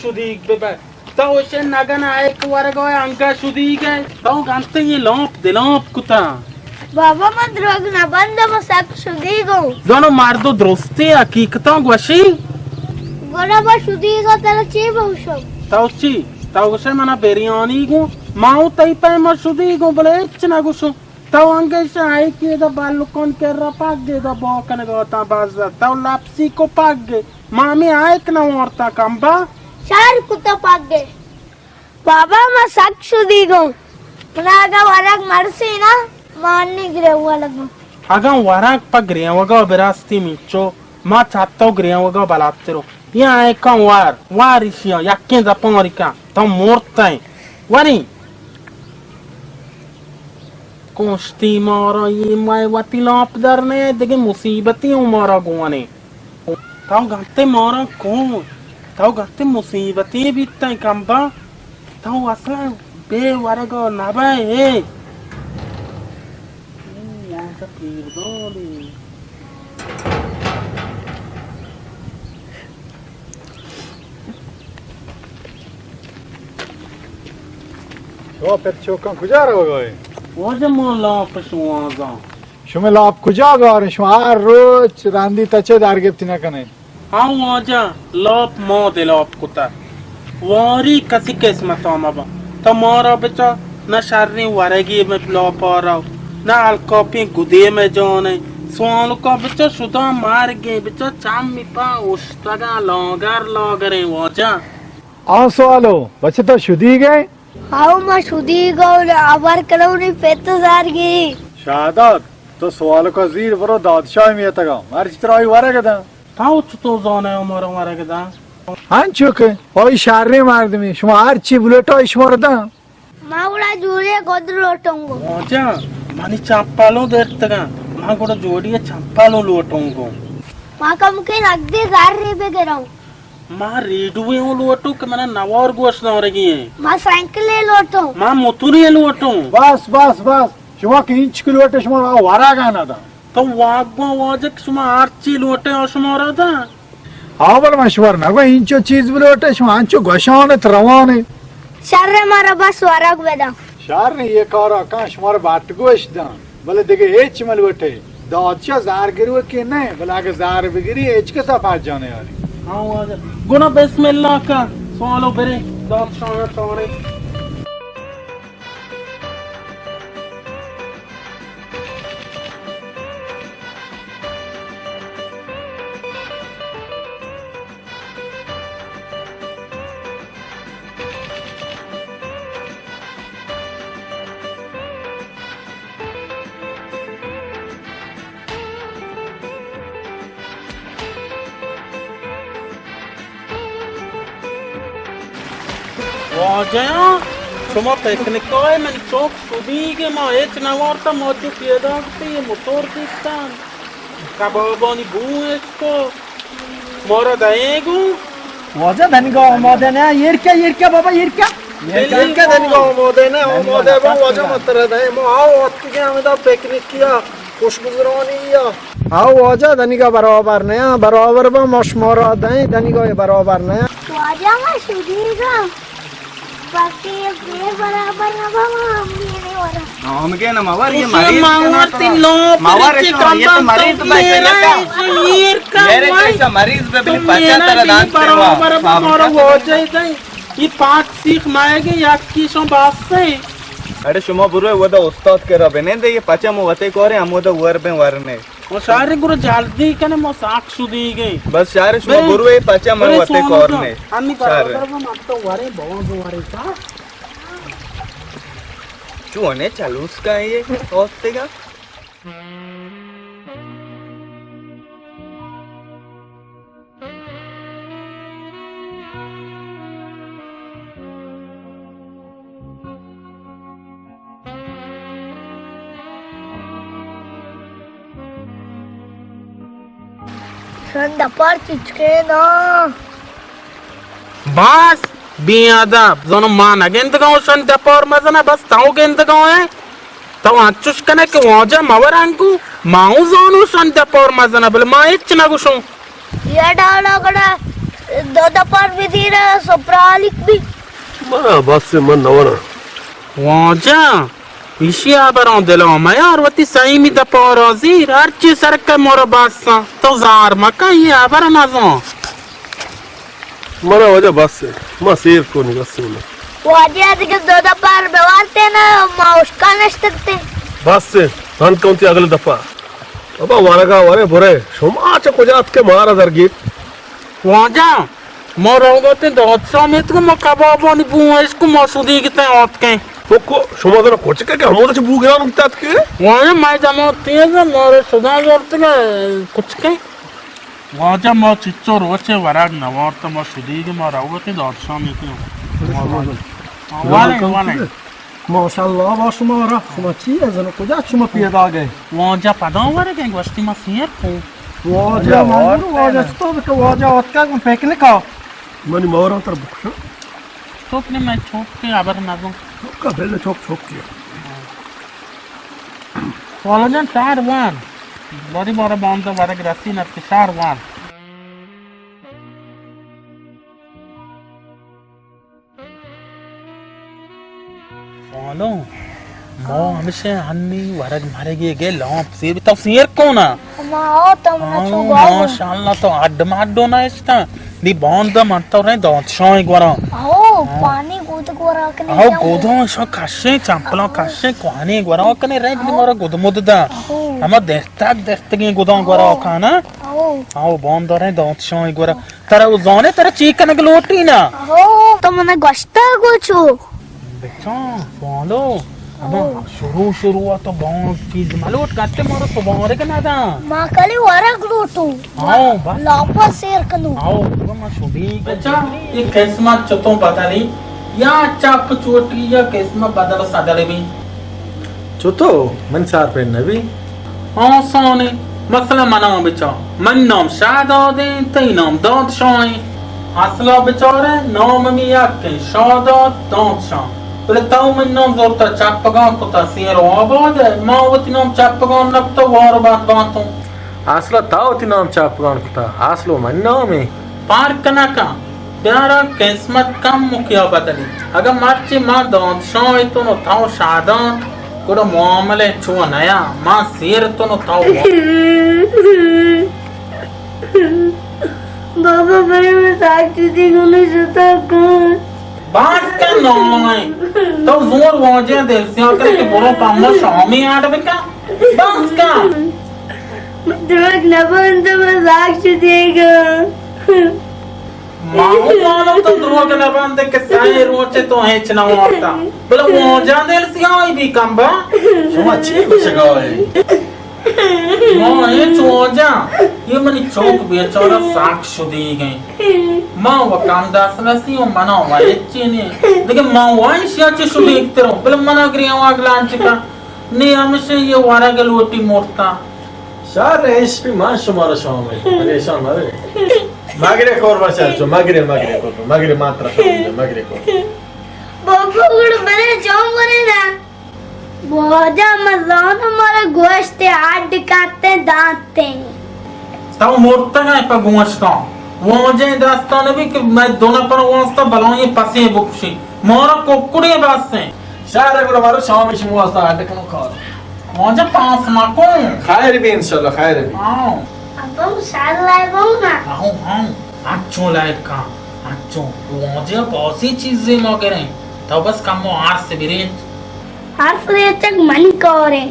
شدیگ ببئے۔ تو اشے نگن ءَ ایک ورگ ءَ انگا شدیگ ئے۔ تو گنتے یہ لامپ دلامپ کتا۔ بابا، من دروگ نہ بندم، من سک شدیگوں۔ زانو مردو درستی حقیقتاں گوشی۔ گڑا با شدیگا ترا چی بوشم؟ تو چی؟ تو گوشے منا بریانی گوں۔ ما اوں تئی پیما شدیگوں، بلے ہچ نہ گوشوں۔ تو انگہ ایشاں آئیک ادا بلکن کرا پگے، ادا باکنگا تا بزا۔ تو لپسی کو پگے۔ ما ہمے آئیک نہ وارتا کمبا۔ شر کتا پگے۔ بابا، ما سک شدیگوں۔ منا اگاں ورگ مرسی نا، ما انی گریوگا لگوں۔ اگاں ورگ پہ گریوگا براستی مینچو، ما چہ تو گریوگا بلاترو۔ یا ایکاں وار، وار ایشیا، یکیں زپان ریکا، تو مرتئے۔ وریں۔ کشتی مارا، یہ مئے وتی لاپ در نئے، دگہ مصیبتی اوں مارا گونے۔ تو گنتے مارا کون؟ تو گنتے مصیبتی بیتئے کمبا؟ تو اصلاً بے ورگا نبئے۔ او، آنچہ پیردانے۔ شما پت چوکاں کجا روگا ئے؟ واجہ ما لاپ شوازاں۔ شما لاپ کجا گاریں؟ شما ہر روچ رندی تچے در گپتی نہ کنے۔ ہاں واجہ، لاپ ما دلاپ کتا۔ واری کسی قسمتا مبا۔ تو مارا بچا نہ شریں ورگی میں لاپا رو، نہ الکاپیں گدے میں جانے۔ سوالکا بچا شدا مرگیں، بچا چمی پا اشتگا لاگر لاگریں واجہ۔ آ سوالو، بچہ تو شدیگ ئے؟ ہاؤ، ما شدیگوں، ہبر کنوں نی پت زارگی۔ شاداد، تو سوالکا زیر برو دادشاہ میتگا، مرچی ترا آئی ورگ داں۔ تو چطور زانے ہمارا ورگ داں؟ ہنچو کہ آئی شریں مردمی، شما ہر چی بلوٹو آئی شما را داں۔ ما گڑا جوڑی گد لوٹوں گو۔ واجہ، منی چپلوں درتگاں، ما گڑا جوڑی چپلوں لوٹوں گو۔ ما کمکے نگدی زر بگروں۔ ما ریڈوے اوں لوٹوں کہ منا نوار گوش دارگی ایں۔ ما سائیکلے لوٹوں۔ ما موتورے لوٹوں۔ بس، بس، بس۔ شما کہ اینچک لوٹے، شما را ورگا نہ داں۔ تو واگواں واجہ کہ شما ہرچی لوٹے آ شما را داں۔ ہاں، بلے من شما را نگو اینچو چیز بلوٹے، شما انچو گوشان ات روان ات۔ شر، مارا بس ورگ بداں۔ شر، یہ کارا کن، شما را بٹ گوش داں۔ بلے دگہ ہچ مہ لوٹے۔ دادشاہ زارگروکے نہ، بلے اگہ زار بگری، ہچ کسا پجا نیاری۔ ہاں واجہ۔ گڑا بسم اللہ کن، سوالو برے، دادشاہ چارے۔ واجہ، شما پکنک ءَ، من چوک شدیگ، ما ہچ نہ وارتا، ما چو پیداک تی، موتور دیستان، کبابانی بو اشکو، مارا دئے گوں۔ واجہ دنگا آمادہ نہ، ایر کیا، ایر کیا بابا، ایر کیا؟ ایر کیا دنگا آمادہ نہ، آمادہ با واجہ متر دئے، ما آو اتکگے ہمدا پکنکی ءَ، خوش گزرانی ءَ۔ آو واجہ دنگا برابر نہ، برابر با ما شمارا دئے، دنگا برابر نہ۔ واجہ ما شدیگا۔ باقی بے برابر نہ با، ما ہم نہیں ورا۔ ہم کے نہ مور، یہ مریض ما ور تین لو، مور، یہ تو مریض بے، یہ تو مریض بے، بلی پچا ترا دان برابر با، مارا واجہ دئے۔ یہ پاک سیخ مائے گے، یک کی شما باستے۔ اڑے شما برو ودا استاد کرا بنندے، یہ پچا مو وتے کورے، ہم ودا ور بیں ورنے۔ او شاعر گرو جلدی کنے، ما ساک شدیگیں۔ بس شاعر شما برو، یہ پچا مو وتے کورنے۔ ہمی شاعر۔ برابر با، من تو ورے، بہت ورے تا۔ چونے چلوس کا یہ اوستگا۔ شن دپار چچکے نا۔ بس، بے ادب، زانو ما نہ گندگاں شن دپار مزنہ، بس تو گندگاں ئے۔ تو انچوش کنے کہ واجہ مور انگو، ما اوں زانوں شن دپار مزنہ، بلے ما ہچ نہ گوشوں۔ یہ ڈالا گڑا دو دپار بدیرا سپرالیک بی۔ منا بس، من نہ وراں۔ واجہ، ایشی ہبراں دلا میار، وتی سیمی دپارا زیر، ہرچی سرکہ مارا بس، تو زار مکن، یہ ہبر نزان۔ منا واجہ بس، ما سیر کنی بس منا۔ واجہ دگہ دو دپار بوارتے نا، ما اشکا نشتگتے۔ بس، تن کن تی اگل دپا۔ ابا ورگا ورے برے، شما چہ کجات کہ مارا درگیت؟ واجہ، ما روگا تیں دادشاہ میتگ، ما کبابانی بو اشکو، ما شدیگ تیں آتکیں۔ تو کو، شما ذرا کچکے کہ ہمودا چہ بو گران بیتات کہ؟ واجہ، مئے دماغ تیز ہے، مارا شدا زورتگا کچکے۔ واجہ، ما چچو روچے ورگ نوارتا، ما شدیگ، ما روگا تیں دادشاہ میتگ۔ والے، والے۔ ماشاءاللہ با شما را، شما چی ازن کجا شما پیدا گئے؟ واجہ پدا ورگیں، گوشتی ما سیر کن۔ واجہ من گوں واجہ چطور کہ واجہ آتکگ من پکنک آ۔ منی مورا تر بکشا۔ چطور کہ میں چوک کے ابر نزم۔ چوک کا بل چوک چوک کے۔ والا جان شہر وان۔ باری بارا باندا ورگ رسی نفس شہر وان۔ فالو، ما ہمیشہ ہنی ورگ مرگے گے لامپ سیر، تو سیر کونا؟ ما آتا منا ہاں، چو گاو۔ ماشاءاللہ، تو اڈ ماڈو نہ اشتا۔ نی باندا من تو رہے دانت شاہ گورا۔ او، ہاں۔ پانی گود گورا کنے ہاں، جاؤ۔ گودو شو کشے، چمپلوں کشے، کوہانی گورا کنے رہے، نی ہاں۔ مارا گود مد دا۔ ہاں۔ ہما دستگ دستگیں گوداں گورا ہاں۔ کنا۔ ہاں۔ ہاں، باندا رہے دانت شاہ گورا۔ ترا او زانے ترا چی کنگ لوٹی نا؟ ہو، تو منا گوشتا گو چو۔ بچا، فالو، اما ہو۔ شروع شروع تو بانگ چیز ملوٹ کرتے مارا سبارگ نہ دا۔ ما کلی ورگ لوٹو۔ ہاں، بس۔ لاپا سیر کنو۔ ہاں، تو ما شدی بچا، یہ قسمت چتوں پتہ نہیں۔ یا چپ چوٹی یا قسمت بدل صدر بھی۔ چتو من سار پہ نبی۔ آسان ایں۔ مثلاً منا بچار، منی نام شہداد ایں، تئی نام دادشاہ ایں۔ اصلا بچارے، نام ہمے یک ایں، شہداد دادشاہ۔ بلے تو منی نام زرتا چپگان کتا سیر و آباد ئے، ما وتی نام چپگان نکتا وار و بند بانتوں۔ اصلا تو وتی نام چپگان کتا، اصل و منی نام ایں۔ پارک نکن۔ بیارا قسمت کم مکیا بدلی۔ اگاں مرچی ما دانت شاہ اتون و تو شادان، گڑا معاملے چو نیا، ما سیر اتون و تو۔ بابا، بڑے میں ساک چوتی گنو شتا کن۔ بس کن نامائیں۔ تو زور واجہ دل سیاہ کرے کہ برو پاما شامی آڈ بکن۔ بس کن۔ دروگ نبند، میں ساک چوتی گا۔ ما ہوں زاناں تو دروگ نہ بندے کہ سئے روچے تو ہچ نہ وارتا۔ بلے واجہ دل سیاہی بی کم با۔ شما چی گوشگا ئے؟ ما ہچ واجہ، یہ منی چوک بیچارہ ساک شدیگ ایں۔ ما و کم دست رسی و منا و ہچی نی۔ دگہ ما و اشیا چہ شدیگ تروں۔ بلے منا گریوان لانچ کا۔ نی ہمشہ یہ ورگ لوٹی مرتا۔ شر، ایش بی من شما را شام، پریشان مبے۔ مگرے قربان چاچو، مگرے، مگرے قربان، مگرے ما ترا شام، مگرے قربان۔ بابا گڑ بنے جام ورے نا۔ واجہ مزان مارا گوشت اڈ کتے دانتے۔ تو مرتگ ئے پہ گوشتاں۔ واجہ دستان بی کہ میں دو نفر واسطہ بلائیں پسے بکشی۔ مارا ککڑے بس ایں۔ شہر گڑا مارو شام شما واسطہ اڈ کنو کار۔ واجہ پاس مکن۔ خیر بی انشاءاللہ، خیر بی۔ ہاں۔ ابا، شہر لائے بہو نا۔ ہاں، ہاں۔ اچو لائے کن، اچو۔ واجہ باسی چیزے ما گریں۔ تو بس کمو آرس بریچ۔ آرس ریچگ منی کاریں۔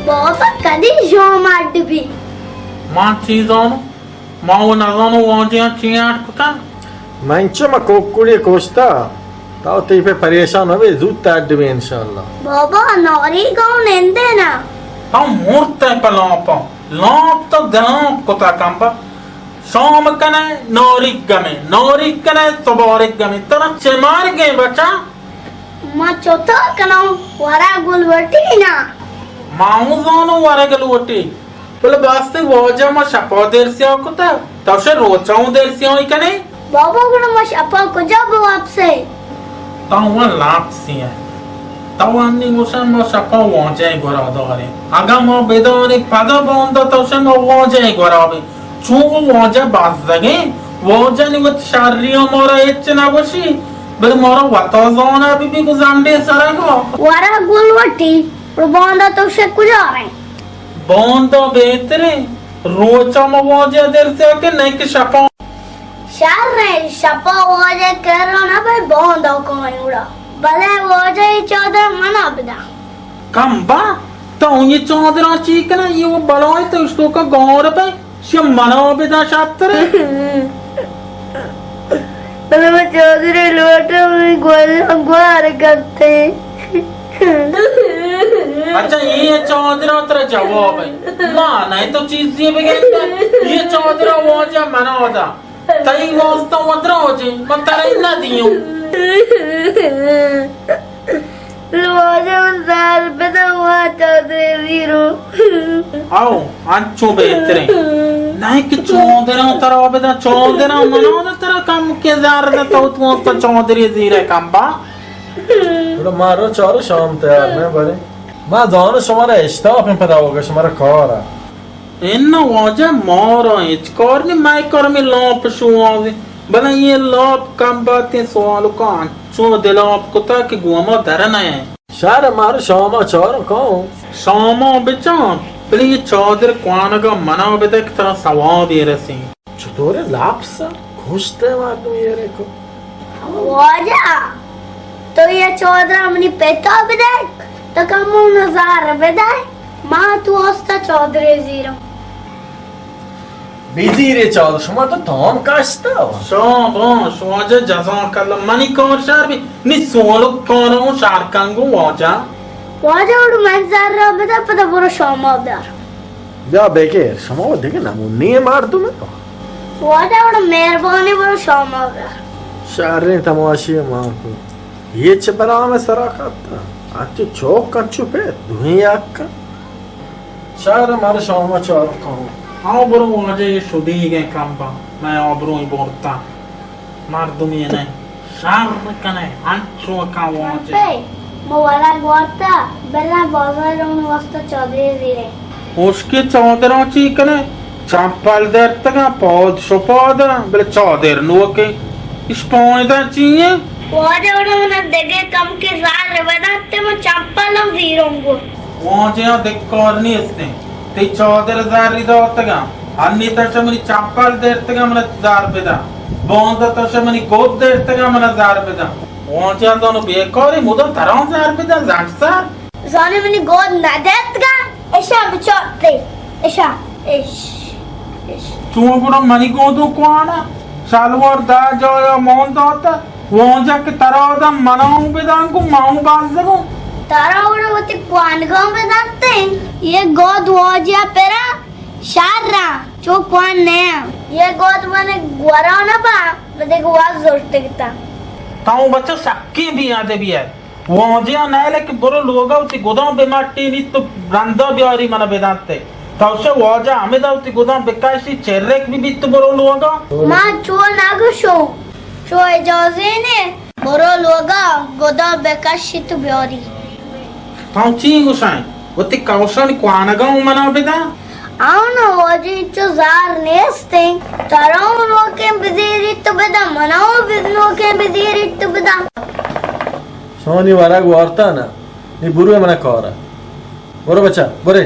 بابا، کدی شام اڈ بی؟ ما چی زانوں؟ ما و نزانوں واجہ چی اڈ کتا؟ من چو ما کوکڑی کشتا۔ تو تئی پہ پریشان مبے، زوت اڈ بی انشاءاللہ۔ بابا، ناری گاؤں نندے نا۔ تو مرتے پہ لامپا۔ لامپ تو دلامپ کتا کمبا۔ شام کنے ناریگ گمے، ناریگ کنے سبارگ گمے۔ ترا چہ مارگیں بچا؟ ما چوتا کنوں، ورگ لوٹی نا؟ ما ہوں زانوں ورگ لوٹی۔ بلے باستے واجہ ما شپا دیر سیاہ کتا، تو شے روچا ہوں دیر سیاہی کنے؟ بابا گڑا ما شپا کجا بواپسے؟ تو ہوں لاپسی ہے۔ تو ہمنی گوشن ما شپا واجہ گورا داریں۔ اگاں ما بدانیں پدا باندا تو شما واجہ گورا بیں۔ چون واجہ بزگیں، واجہ نی وت شری ء مارا ہچ نہ گوشی، بلے مارا وتا زانا بی بی گزنڈے سرگا۔ ورا گل وٹی، رو باندا تو شے کجا رئے؟ باندا بہتریں، روچا ما واجہ درسیا کہ نئے کہ شپا۔ شر ایں، شپا واجہ کرا نہ بئے باندا کائیں گڑا۔ بلے واجہ اے چادر منا بداں۔ کمبا، تو اے چادراں چی کناں؟ اے و بلائیں تو اشتوکا گور بئے، شی منا بداں شتر۔ بلے من چادرے لوٹاں، منی گوار، گوار کنتے۔ اچھا، اے چادراں ترا جواب ایں۔ ما نئے تو چیزے بگندے، اے چادراں واجہ منا دا۔ تئی واسطہ و دراجیں، من ترا نہ دیوں۔ واجہ من زہر بداں، وا چادرے زیروں۔ آؤ، انچو بہتریں۔ نئے کہ چادراں ترا بداں، چادراں منا دا ترا کم کہ زہر دا تو تو واسطہ چادرے زیرے کمبا۔ گڑا ما رو چارو شام تیار نہ بلے۔ ما زانو شمارا اشتاپ ایں پدا ہوگا شمارا کار ایں۔ اناں واجہ، مارا ہچ کار نی، مئے کار ہمے لاپ شوہازیں، بلے اے لاپ کم باتیں سوالکاں انچو دلاپ کتا کہ گوں ما در نئے۔ شر، مارا شاما چارو کاؤں۔ شاما بچار، بلے اے چادر کوانگا منا بدے کہ ترا ثوابے رسیں۔ چطوریں لاپسا گوشت ء مردم ایرے کو۔ واجہ، تو اے چادر منی پتا بدے، تو کمو نظار بدے، ما تو واسطہ چادرے زیروں۔ بزیرے چادر، شما تو تام کشتا۔ شاباش واجہ، جزاک اللہ، منی کار شر بی، نی سوالو کارمو شر کنگو واجہ۔ واجہ، وڑ من زر را بدے، پدا برو شاما بیار۔ بیا بگر، شما و دگہ نمونی مردم ئے۔ واجہ وڑ مہربانی، برو شاما بیا۔ شریں تماشی ما کو۔ اے چہ بلا ہمے سرا کپتا۔ انچو چوک، انچو پت، دوہیں یک۔ شر، مارا شاما چار کاؤں۔ آؤ برو واجہ، اے شدیگیں کمبا، مئے آبروئیں برتا۔ مردمے نہ شر کنئے، انچو کن واجہ۔ پے، ما ورگ وارتا، برا بازار اون واسطہ چادرے زیرے۔ ہشکے چادراں چی کنئے؟ چمپل درتگاں، پاد شپاداں، بلے چادر نوکیں۔ اش پائدہ چی ایں؟ واجہ وڑا منا دگہ کم کہ زر بدنت، ما چمپل ہم زیروں گو۔ واجہ ء دکار نیست انت۔ تئی چادر زری داتگاں، انی تش منی چمپل درتگاں، من زر بداں۔ باندا تش منی گد درتگاں، من زر بداں۔ واجہ زانو بیکاری، مدام ترا زر بداں، زنگ سر۔ زانی منی گد ندرتگاں، اشا بچارتے، اشا، اش، اش۔ چون گڑا منی گودو کوانا؟ شلوار دا جایا مان داتا۔ واجہ کہ ترا داں، منا اوں بداں گوں، ما اوں بزگوں۔ ترا وڑا وتی کوانگاں بدنت۔ اے گد واجہ پرا شر آں، چو کوان نہ آں۔ اے گد من گورا نہ با، من دگہ وت زرتگتاں۔ تو بچہ سکیں بے ادبی ئے۔ واجہ نئیلے کہ برو لوگا وتی گداں بمٹینیت تو رندا بیاری منا بدنت۔ تو شے واجہ ہمدا وتی گداں بکشی، چرک بہ بیت تو برو لوگا۔ ما چو نگوشوں۔ چو اجازہ نے، برو لوگا گدا بکشیت و بیاری۔ تو چی گوشائیں؟ وتی کئوشانی کوانگاں منا بداں۔ آؤ نا واجہ، چو زار نیستیں۔ ترا نوکیں بزیریت تو بداں، منا بز-، نوکیں بزیریت تو بداں۔ شانی ورگ وارتا نا، نی برو منا کارا۔ برو بچا، برے۔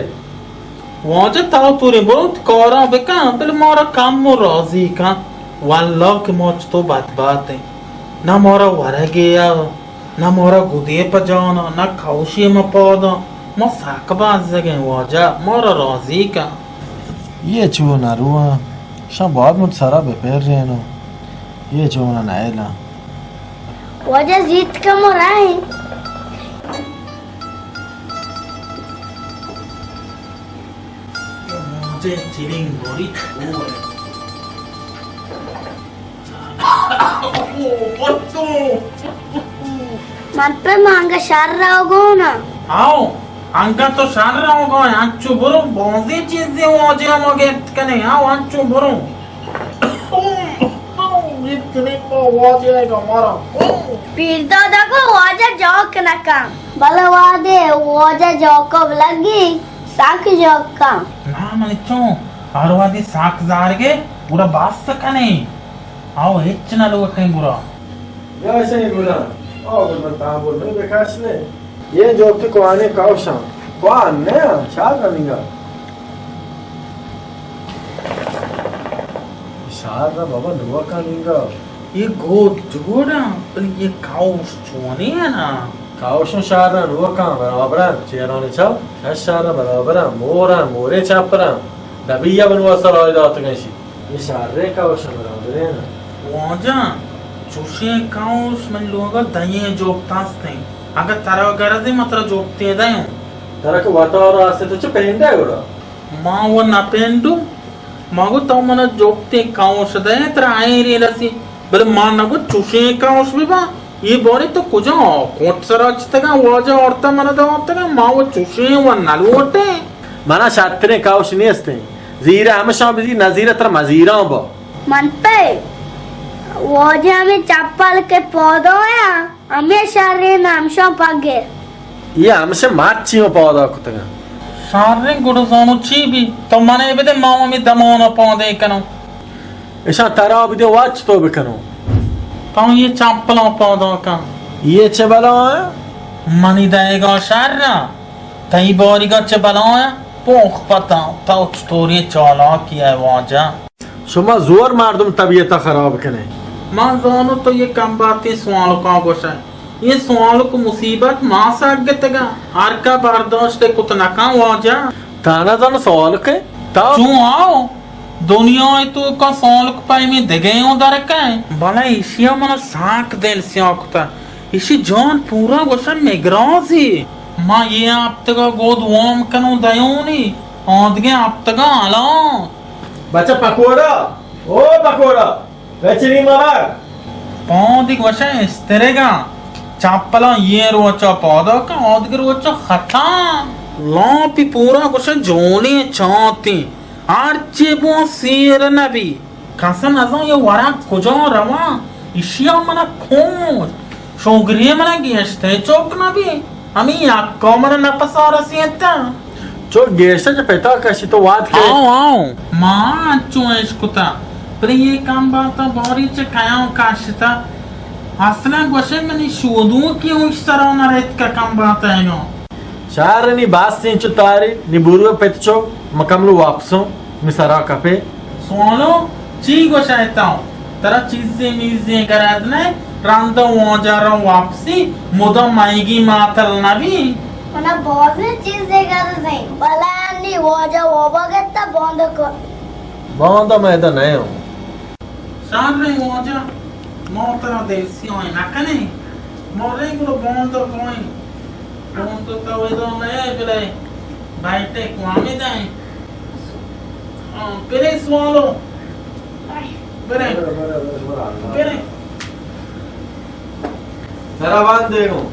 واجہ تو پورے برو، کاراں بکن، بلے مارا کم و راضی کن۔ واللہ کہ ما چتو بدبہت ایں۔ نہ مارا ورگے ء، نہ مارا گدے پہ جان ء، نہ کئوشے مہ پاد ء۔ ما سک بزگیں واجہ، مارا راضی کن۔ اے چو نہ رواں، شاں باید من سرا بپرینوں۔ اے چو نہ نئیلاں۔ واجہ زیت کم و رائیں۔ مجھے چلنگ گوری چھوڑ۔ من پہ مانگا شر روگونا۔ آؤ، انگا تو شر روگو، انچو برو، بازیں چیزے واجہ ما گپت کنے، آؤ، انچو برو۔ پیردادا گو واجہ جاک نکن۔ بلے وہدے واجہ جاکب لگی، ساک جاکاں۔ نا منی چون، ہر وہدی ساک زارگے، گڑا بس کنے۔ آؤ ہچ نہ لوٹیں گڑا۔ یا شنی گڑا، آؤ گڑا تامبور میں بکش لے۔ یہ جو تو کوانے کاوشاں۔ کوان نہ، شاد رنگا۔ شار نا بابا نوکا نینگا۔ یہ گود جوڑا، پر یہ کاوش چونے ہے نا؟ کاوشوں شار نا نوکا برابر ہیں، چیران چپ، شش شار نا برابر ہیں، مور ہیں، مورے چپر ہیں۔ نبی یا بنو اسرائیل داتگنشی۔ یہ شار رے کاوش برابر ہے نا؟ واجہ، چوشیں کاوش من لوگا دئیں جوک تاستیں۔ اگر ترا گرزی مطلب جوک تے دئیں۔ ترا کہ وتارا آسے تو چھ پینڈا گڑا؟ ما و نہ پینڈو، ما گو تو منا جوکتے کاوش دے، ترا آئیں رسی، بلے ما نہ گو چوشیں کاوش ببا۔ یہ بارے تو کجا کوٹ سرا چتگا، واجہ آرتا منا دواتگا، ما و چوشیں و نلوٹے۔ منا شرتریں کاوش نیستیں۔ زیرہ ہمشاں بزیر، نزیرہ ترا مزیراں با۔ من پہ واجہ ہمیں چپل کے پودو یا۔ ہمے شریں ہمشاں پگر۔ یہ ہمشہ مرچی ہوں پادا کتگاں۔ شریں گڑا زانو چی بی؟ تو منے بدے ما ہمے دمانا پادے کنوں۔ اشاں ترا بدے وچ تو بکنوں۔ تو یہ چپلاں پادا کن۔ یہ چہ بلا ہیں؟ منی دئیگا شر نا۔ تئی باریگا چہ بلا ہیں؟ پوخ پتا۔ تو چطوری چالاکی ہے واجہ۔ شما زور مردم طبیعت خراب کنے۔ من زانو تو یہ کم باتی سوالکاں گوشے۔ یہ سوالک مصیبت ما سگتگا۔ ہر کا برداشت کت نکن واجہ۔ تانا زن سوالک ہے؟ تا چون آؤ؟ دنیا تو کا سوالک پیمی دگے ہوں درکے۔ بلے ایشیا منا ساک دل سیاہ کتا۔ ایشی جان پورا گوشن مگرازی۔ ما یہ ہفتگا گود وام کنوں دیونی۔ آدگے ہفتگا الان۔ بچہ پکوڑا، او پکوڑا، کچری مبر۔ پاندی گوشے استرگا، چپلاں یہ روچا پادا کن، آدگے روچا ختم۔ لاپی پورا گوشے جونی چاتی، ہرچی بو سیر نبی۔ کس نزان یہ ورگ کجا رواں، اشیا منا کون۔ شوگری منا گیشتے چوک نبی، ہمیں یکا منا نپسا رسیتا۔ چو گیشتے چہ پتا کشی تو واد کے۔ آؤ، آؤ۔ ما انچو اش کتا، پر یہ کم باتا باری چہ کیاں کشتا۔ اصلاً گوشے منی شودو کی اونش سرا نہ رہت کا کم باتا اینو۔ شہر نی باس انچو تاری، نی برو پت چو، مکملو واپسوں، می سرا کپے۔ سوالو، چی گوشئے تو؟ ترا چیزے میزے گرد نہ، رند واجہ را واپسی، مدام مئیگی ماتل نبی۔ منا بازیں چیزے گرد نہ، بلے نی واجہ وابا گتا باند کو۔ باند میدہ نہ ہوں۔ شر ایں واجہ، ما ترا دل سیاہ نہ کنیں۔ ما رے گڑا باندا کائیں۔ باندا تو ادا نئے بلے بایٹے کوامے دائیں۔ ہاں، برے سوالو۔ برے۔ برے۔ سرا باندے گوں۔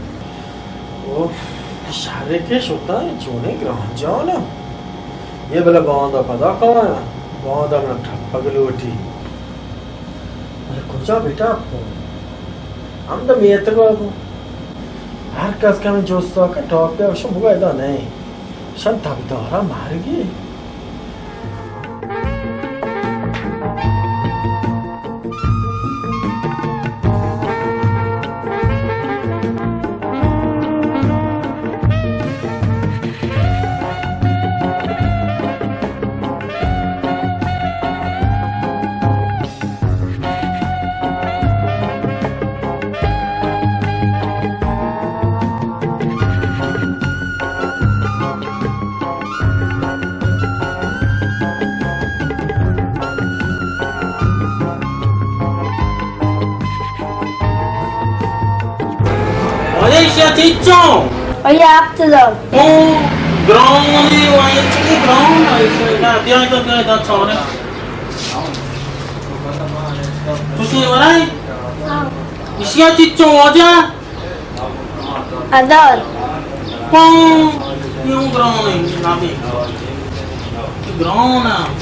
اوف، شرے کہ شتا، چونیں گران جان۔ یہ بلے باندا پدا کایا، باندا من ٹپگ لوٹی۔ ارے کجا بیٹا کو؟ ہم تو میتگا کو۔ ہر کس کہ ہمیں جوستا کہ ٹاپ پہ شو بگا ادا نہیں۔ شن تبدارا مارگی۔ آیا ایشیا چیچو؟ آیا ہفت ہزار۔ او، گرانی و این چی گران ایشیا؟ بیا، بیا، بیا، بیا، چاره۔ تو چی ورای؟ ایشیا چیچو واجہ؟ ہزار۔ پاں، یوں گران ہے، نامی۔ گران ہے۔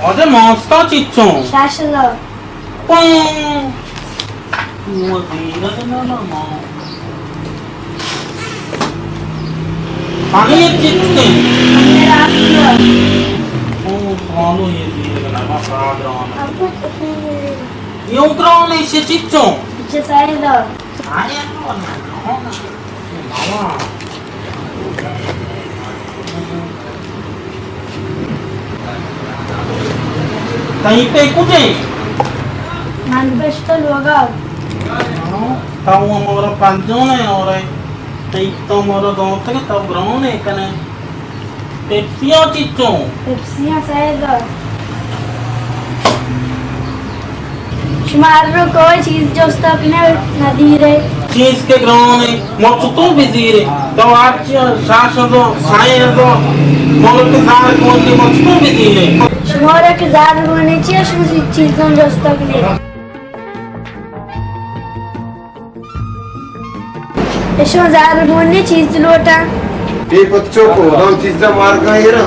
واجہ ماستا چچوں؟ شش ہزار۔ پوں۔ وہ دیرہ نہ نہ ما۔ پانی ایک چچ کے۔ میرا آپ۔ او، پانو یہ دیرہ نہ ما پرا گرانا۔ اب کچھ نہیں۔ یوں گرانے سے چچوں؟ پچھے سائے ہزار۔ تئی پہ کجے؟ من بشتہ لوگا۔ تو مورا پنجون ہے اور تئی تو مورا دونتے کہ تو گرون ہے کنے۔ پیپسیاں چچوں؟ پیپسیاں سیدا۔ شما ہر رو کوئی چیز جوستا کنے ندیرے۔ چیز کے گران ہے، مچتوں بزیرے۔ تو آج شاش ہزو، سائے ہزو، ملک سار کون کے مچتوں بزیرے۔ شما را کہ زار بونے چیئے، شما چیزوں جوستا کنے۔ اشو زار بونے چیز لوٹا۔ اے پت چوک ہو، دام چیزا مارگا ایرا۔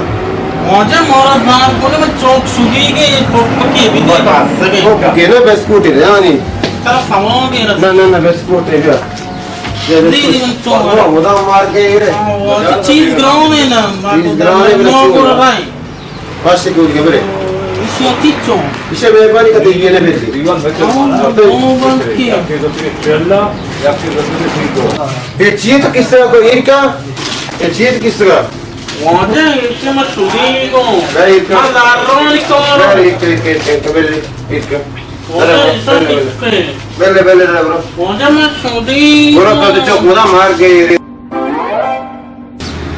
واجہ مارا زار بونے میں چوک شدی کے پکی بھی دے بس۔ پکی نا بسکوٹ ہے، یعنی۔ ترا سوال دے رہا۔ نہ، نہ، نہ، بسکوٹ ہے، بیا۔ یہ بسکوٹ۔ مدام مارگا ایرا۔ واجہ چیز گران ہے نا، چیز گران ہے، نو بسکوٹ۔ گران ہے۔ پاسے کو دے برے۔ ایشی چچوں؟ ایشی مہربانی کا دیگی نے بیٹی۔ اے چیئے تو کس طرح کو ایرکا؟ اے چیئے تو کس طرح؟ واجہ ایرکا میں شدی کو۔ بھائی ایرکا۔ ہاں، دار رو نکال۔ بھائی ایرکا، ایرکا، ایرکا، ایرکا، بلے، ایرکا۔ واجہ ایسا کس کے؟ بلے، بلے، بلے، برو۔ واجہ میں شدی برو، تو چوک مدام مارگا ایرے۔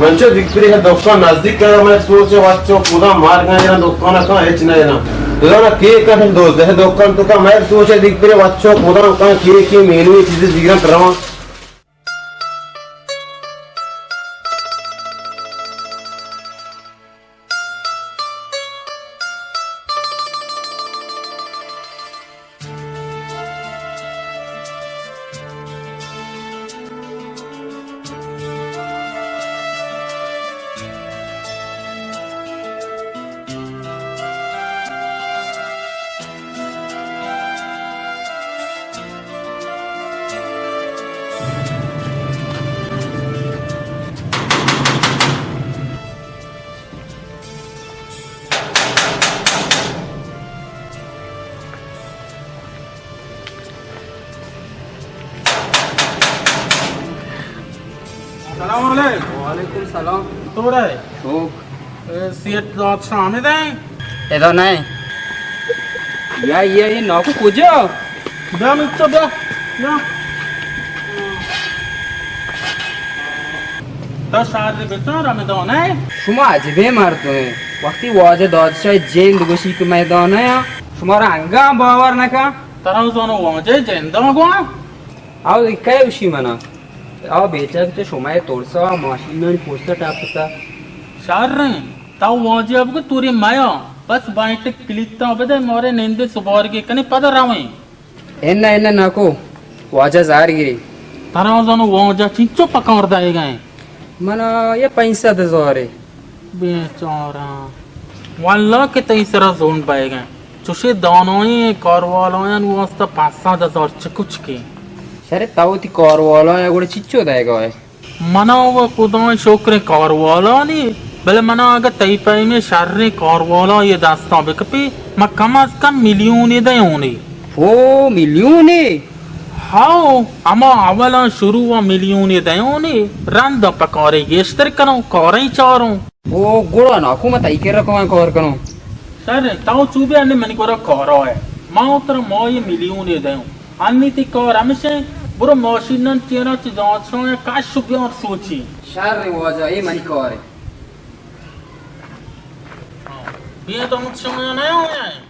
من چو دگپرے دکان نزدیک کردم، من سوچ وت چو کدام مارگا ایرا دکان کن ہچ نہ ایرا۔ دکان کے کن دوزدہ دکان تو کا، من سوچ دگپرے وت چو کدام کن کے کے مینو چیز دیگران تروا۔ سلام علیکم۔ وعلیکم سلام۔ تو رہے؟ شوق۔ اے، سیٹ داد شاہ آمد ہیں؟ ادا نہیں۔ یا، یا، یہ نوکو کجا؟ بیا، مچو، بیا، بیا۔ تو شاید بچار ہمیں دانے۔ شما عجبیں مردمے۔ وقتی واجہ دادشاہ جند گوشی کہ میں دانے ہاں، شما را انگام باور نہ کن۔ ترا زانو واجہ جند آگواں؟ او کئے گوشی منا؟ او بیچک چہ شمئے ترسا ماشینانی پشتا ٹپتا۔ شریں، تو واجہ بگو توری میا، بس بائنٹ کلیتا بدے مارے نندے سبارگی کنے پدا رویں۔ انہ، انہ نکو، واجہ زار گری۔ ترا زانو واجہ چنچو پکار دائیگا ہیں؟ منا یہ پنچ سد ہزار ہے۔ بیچارہ۔ واللہ کہ تئی سرا زون بائیگا ہیں۔ چوشے دانائیں کاروالایان واسطہ پنچ سد ہزار چکچکے۔ شرے تو تی کاروالا ہے گوڑے چچو دائیگا ہے؟ منا و خدائیں شکریں کاروالا نی، بلے منا اگہ تئی پیمیں شریں کاروالا یہ دستاں بکپی، ما کم از کم ملیونے دیونے۔ او ملیونے؟ ہاو، اما اولاں شروع و ملیونے دیونے، رند پکارے گیشتر کنوں، کاریں چاروں۔ او گڑا ناکو ما تئی کرا کماں کار کنوں۔ شر، تاو چوبے انی منی کرا کارا ہے۔ ما ترا ماہ ملیونے دیوں۔ انی تی کار ہمیش انت، برو ماشینان چیرا چہ دانشگاہ کش و بیار سوچی۔ شر واجہ، اے منی کار انت۔ بیا تو مت شما نہ ہویا ہے۔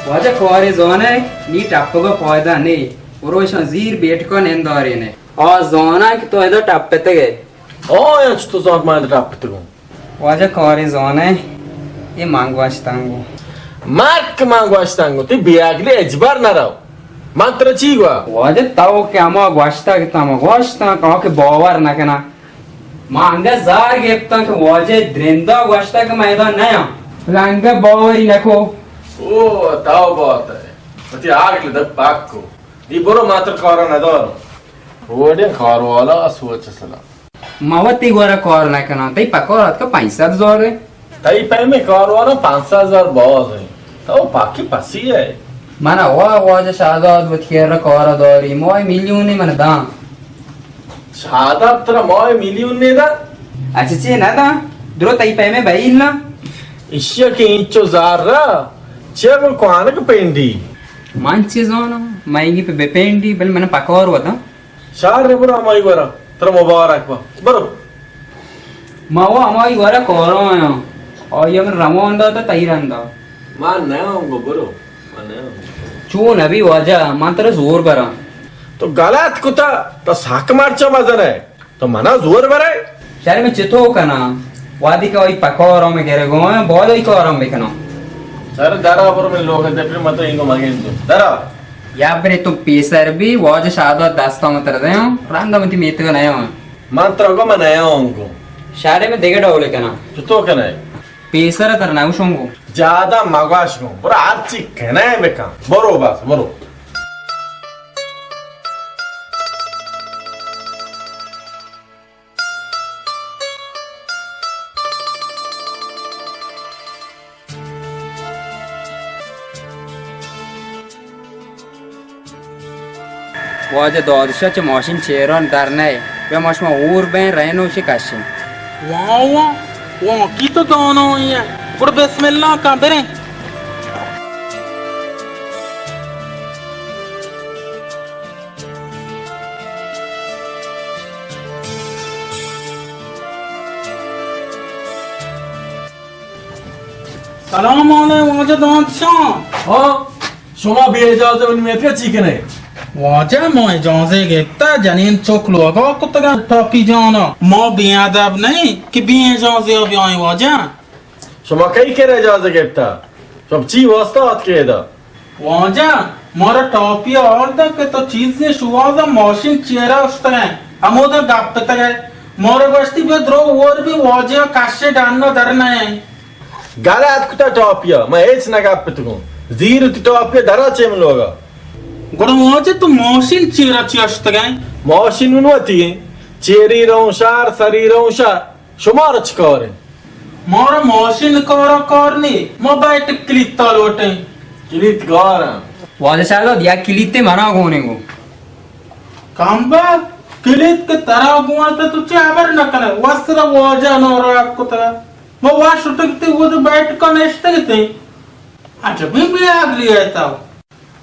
واجہ کوارے زانئے، نی ٹپگا فائدہ نے، پروشاں زیر بیٹکا نندارینئے۔ آ زاناں کہ تو ادا ٹپتگئے۔ آ، اچ تو زانت من ادا ٹپتگوں۔ واجہ کارے زانئے، اے من گوشتنگو۔ مرک من گوشتنگو، تئی بے عقلی اجبر نہ رو۔ من ترا چی گوا؟ واجہ تو کہ ہما گوشتا کہ تما گوشتا کہ آ کہ باور نہ کنا۔ ما انگا زار گپتا کہ واجہ درندا گوشتا کہ میدان نیا۔ بلے انگا باوری نکو۔ او، تو بات ہے۔ وتی عقل دپ پاک کو۔ دی برو ما تر کارا ندارو۔ وڑیں کار والا سوچ سلام۔ ما وتی گورا کار نہ کناں، تئی پکار آتکا پنچ سد ہزار ہے۔ تئی پیمیں کار والا پنچ سد ہزار باز ہیں۔ تو پاکی پسی ہے۔ من وا واجہ شہداد وتی کرا کارا داری، ماہ میلیون من داں۔ شہداد ترا ماہ میلیون نے دا؟ اچھا چے نہ داں؟ درو تئی پیمیں بہیل نہ؟ اشیا کہ اینچو زار را، چیا گل کوانک پینڈی؟ من چے زاناں، مئیگی پہ بپینڈی، بل من پکار وتا۔ شار رے برو ہمائی گورا، ترا مبارک با۔ برو۔ ما وا ہمائی گورا کارا آیاں۔ آئی من رمان داتا تئی رندا۔ ما نیاں گو برو۔ ما نیاں گو۔ چو نبی واجہ، من ترا زور براں۔ تو غلط کتا، تو سک مرچا مزن ہے۔ تو منا زور برے؟ شر میں چتو کناں؟ وادی کہ آئی پکارا میں گرے گویاں، باید آئی کارا بکناں۔ شر درا برو من لوگ دے پر مت اینگو مگین دو۔ درا۔ یا برے تو پیسر بی، واجہ شہداد دستا مت دیاں، رندا متی میتگا نیاں۔ من ترا گو من نیاں گو۔ شہرے میں دگہ ڈولے کناں۔ چتو کنے؟ پیسر تر نہ گوشوں گو۔ زیادہ مگوش گو۔ برو ہر چی کنے بکن۔ برو بس، برو۔ واجہ دادشاہ چہ ماشین چیران در نئے، بیا ما شما ہور بین رہن و شی کشیں۔ واہ واہ، واقعی تو دانائی ہے۔ گڑ بسم اللہ کن بریں۔ سلام علیکم واجہ دانشان۔ ہاں، شما بے اجازہ منی میتگا چی کنے؟ واجہ ما اجازہ گپتا، جنین چک لوگا کتگا ٹاپی جانا۔ ما بے ادب نہیں کہ بے اجازہ بیائیں واجہ۔ شما کئی کرا اجازہ گپتا؟ شما چی واسطہ آتکے ادا؟ واجہ، مارا ٹاپی آورتا کہ تو چیزے شوازا ماشین چیرا اشتگئے، ہمودا گپتگئے۔ مارا گوشتی بیا درو اور بی واجہ کشے ڈنا در نئے۔ گلہ ات کتا ٹاپیا، من ہچ نہ گپتگوں۔ زیر تی ٹاپیا درا چے من لوگا۔ گڑا واجہ تو ماشین چیرا چی اشتگئے؟ ماشین من وتی ہیں۔ چیری روں شار، سری روں شار۔ شمارا چی کار انت؟ مارا ماشین کارا کار نی، ما بیٹک کلیتا لوٹیں۔ کلیت گار انت۔ واجہ شہداد، یک کلیتے منا گون انت گو۔ کمبا، کلیت کہ ترا گون انت تو چے ہبر نہ کنے؟ وسرا واجہ ناراض کتگ۔ ما وا شتگ تے وت بیٹکا نشتگ تے۔ عجبیں بے عقلی ئے تو۔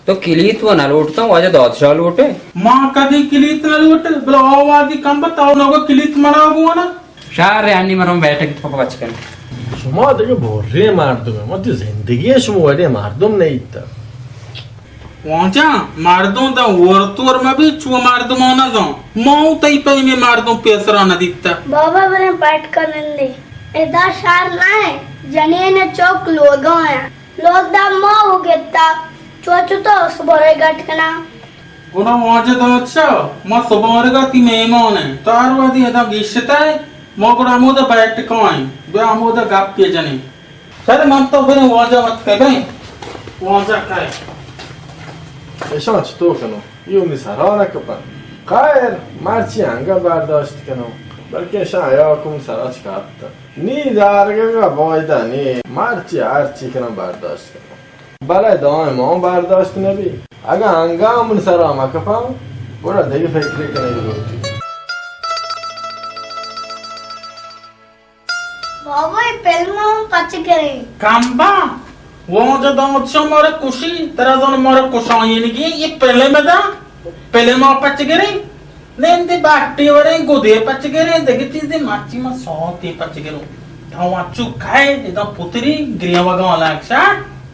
تو کلیت و نہ لوٹتاں، واجہ دادشاہ لوٹے۔ ما کدی کلیت نہ لوٹے، بلے آ وادی کمبا تو نگو کلیت منا گون انت۔ شہر انی مرم بیٹک تو پچ کن۔ شما دگہ بورے مردم، ما تی زندگی شما وڑے مردم نیت۔ واجہ، مردم دا ورتور مبی، چو مردمان نزان۔ ما تئی پیمی مردم پیسرا ندیتا۔ بابا بریں بیٹکا نندی۔ ادا شہر نہ ہے، جنین چوک لوگا ہیں۔ لوگ داں ماہ و گپتا، چو چو تو سبارے گٹ کنا۔ گڑا واجہ دادشاہ، ما سبارگا تی مہمان ہیں، تو ہر وہدی ادا گیشتئے، ما گڑا ہمودا بیٹکا ہیں، بیا ہمودا گپ پہ جنیں۔ شر من تو بریں واجہ وت کئے بیں، واجہ کئے۔ اشاں چطور کنوں؟ اے منی سرا نہ کپن۔ خیر، مرچی انگا برداشت کنوں، بلکہ اشاں حیا کم سرا چکاپتا۔ نی زارگا فائدہ نی، مرچی ہرچی کنوں برداشت کنوں۔ بلے دائم ہم برداشت نبی۔ اگاں انگا من سرا مکپاں، گڑا دگہ فکرے کنگی لوٹی۔ بابا، اے پلم ہم پچ گریں۔ کمبا، واجہ داماد شما مارا کشی، ترا زان مارا کشائینگی، اے پلم دا، پلم آ پچ گریں۔ نندے باٹی وڑیں گدے پچ گریں، دگہ چیزے مرچی ما ساعتے پچ گروں۔ تو انچو کئے، ادا پتری گریوگاں لگشا۔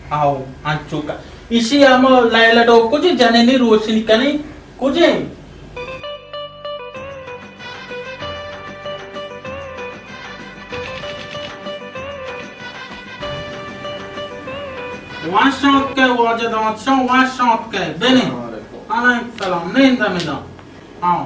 آو، انچو کئے۔ ایشی ہم لیلا ڈو کجے جنینی روشنی کنی کجے۔ وش آتکئے واجہ داد شاہ، وش آتکئے۔ بنند۔ علیکم سلام۔ نند ہمدا۔ آؤ۔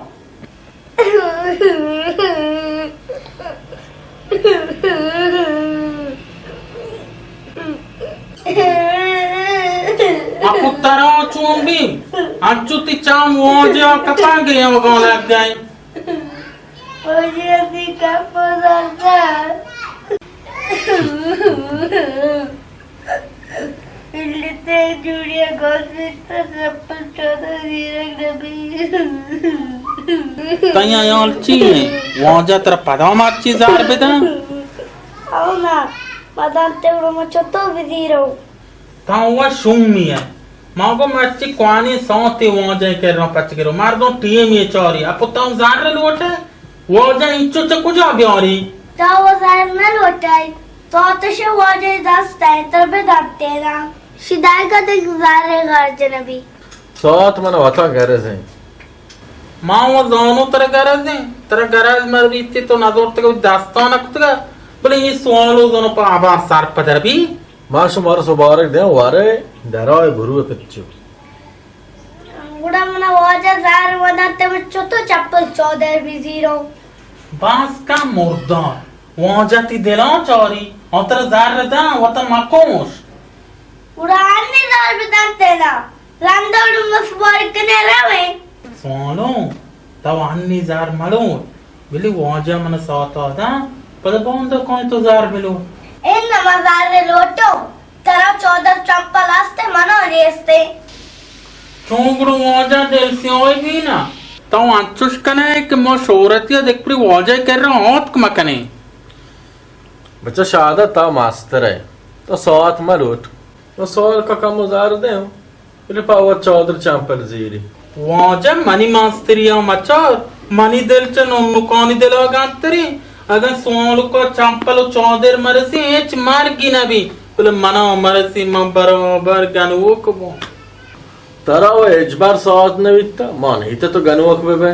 اپو ترا چون بی؟ انچو تی چام واجہ کپا گئے، وگاں لگ گئے۔ واجہ تی کپا لگ گئے۔ تئی ہیال چی ایں؟ واجہ ترا پدا مرچی زہر بداں؟ او نا، پدا تے گڑا ما چتو بزیروں؟ تاں وا شومی ئے۔ ما گو مرچی کوانی ساعتے واجہ کرا پچ گرو، مردم ٹیمی چاری۔ اپو تاں زہر لوٹے؟ واجہ انچو چہ کجا بیاری؟ تا و زہر نہ لوٹائے، تو تشے واجہ دست ئے، تر بہ دنتے نا۔ شدائے کا دیکھ زہر غرض نبی۔ ساعت من وتا گرز ایں۔ ما و زانو ترا گرز ایں، ترا گرز مر بیتی تو نزورتگ دستان کتگا، بلے یہ سوالو زانو پہ آبار سر پدر بی۔ ما شمارا سبارگ دیاں، وارے درائے برو پچو۔ گڑا منا واجہ زہر ودنت، من چتو چپل چادر بزیروں؟ باز کم مردار، واجہ تی دلاں چاری، آ ترا زہر داں، وتا مکوش۔ گڑا انی زہر بدنت نا، رندا گڑا مسبار کنے رویں۔ سوالوں، تو انی زہر ملوٹ۔ بلے واجہ من ساعتا داں، پدا باندا کائیں تو زہر بلو۔ اناں من زہر لوٹوں، ترا چادر چمپل است، منا نیست۔ چون گڑا واجہ دل سیاہی بی نا؟ تو انچوش کنے کہ ما شہرتی ء دگہ پری واجہ کرا آتک مکنیں۔ بچہ شادا تا ماستر ئے، تو ساعت ملوٹ۔ تو سوال کا کمو زہر دے ہوں۔ بلے پہ وت چادر چمپل زیری۔ واجہ منی ماستری ء مچار، منی دل چہ ننکانی دل ء گنتری۔ اگاں سوالک ء چمپل و چادر مرسی، ہچ مرگی نبی، بلے منا مرسی، من برابر گنوک بوں۔ ترا و ہچبر ساعت نبیتا، ما نیت تو گنوک ببئے۔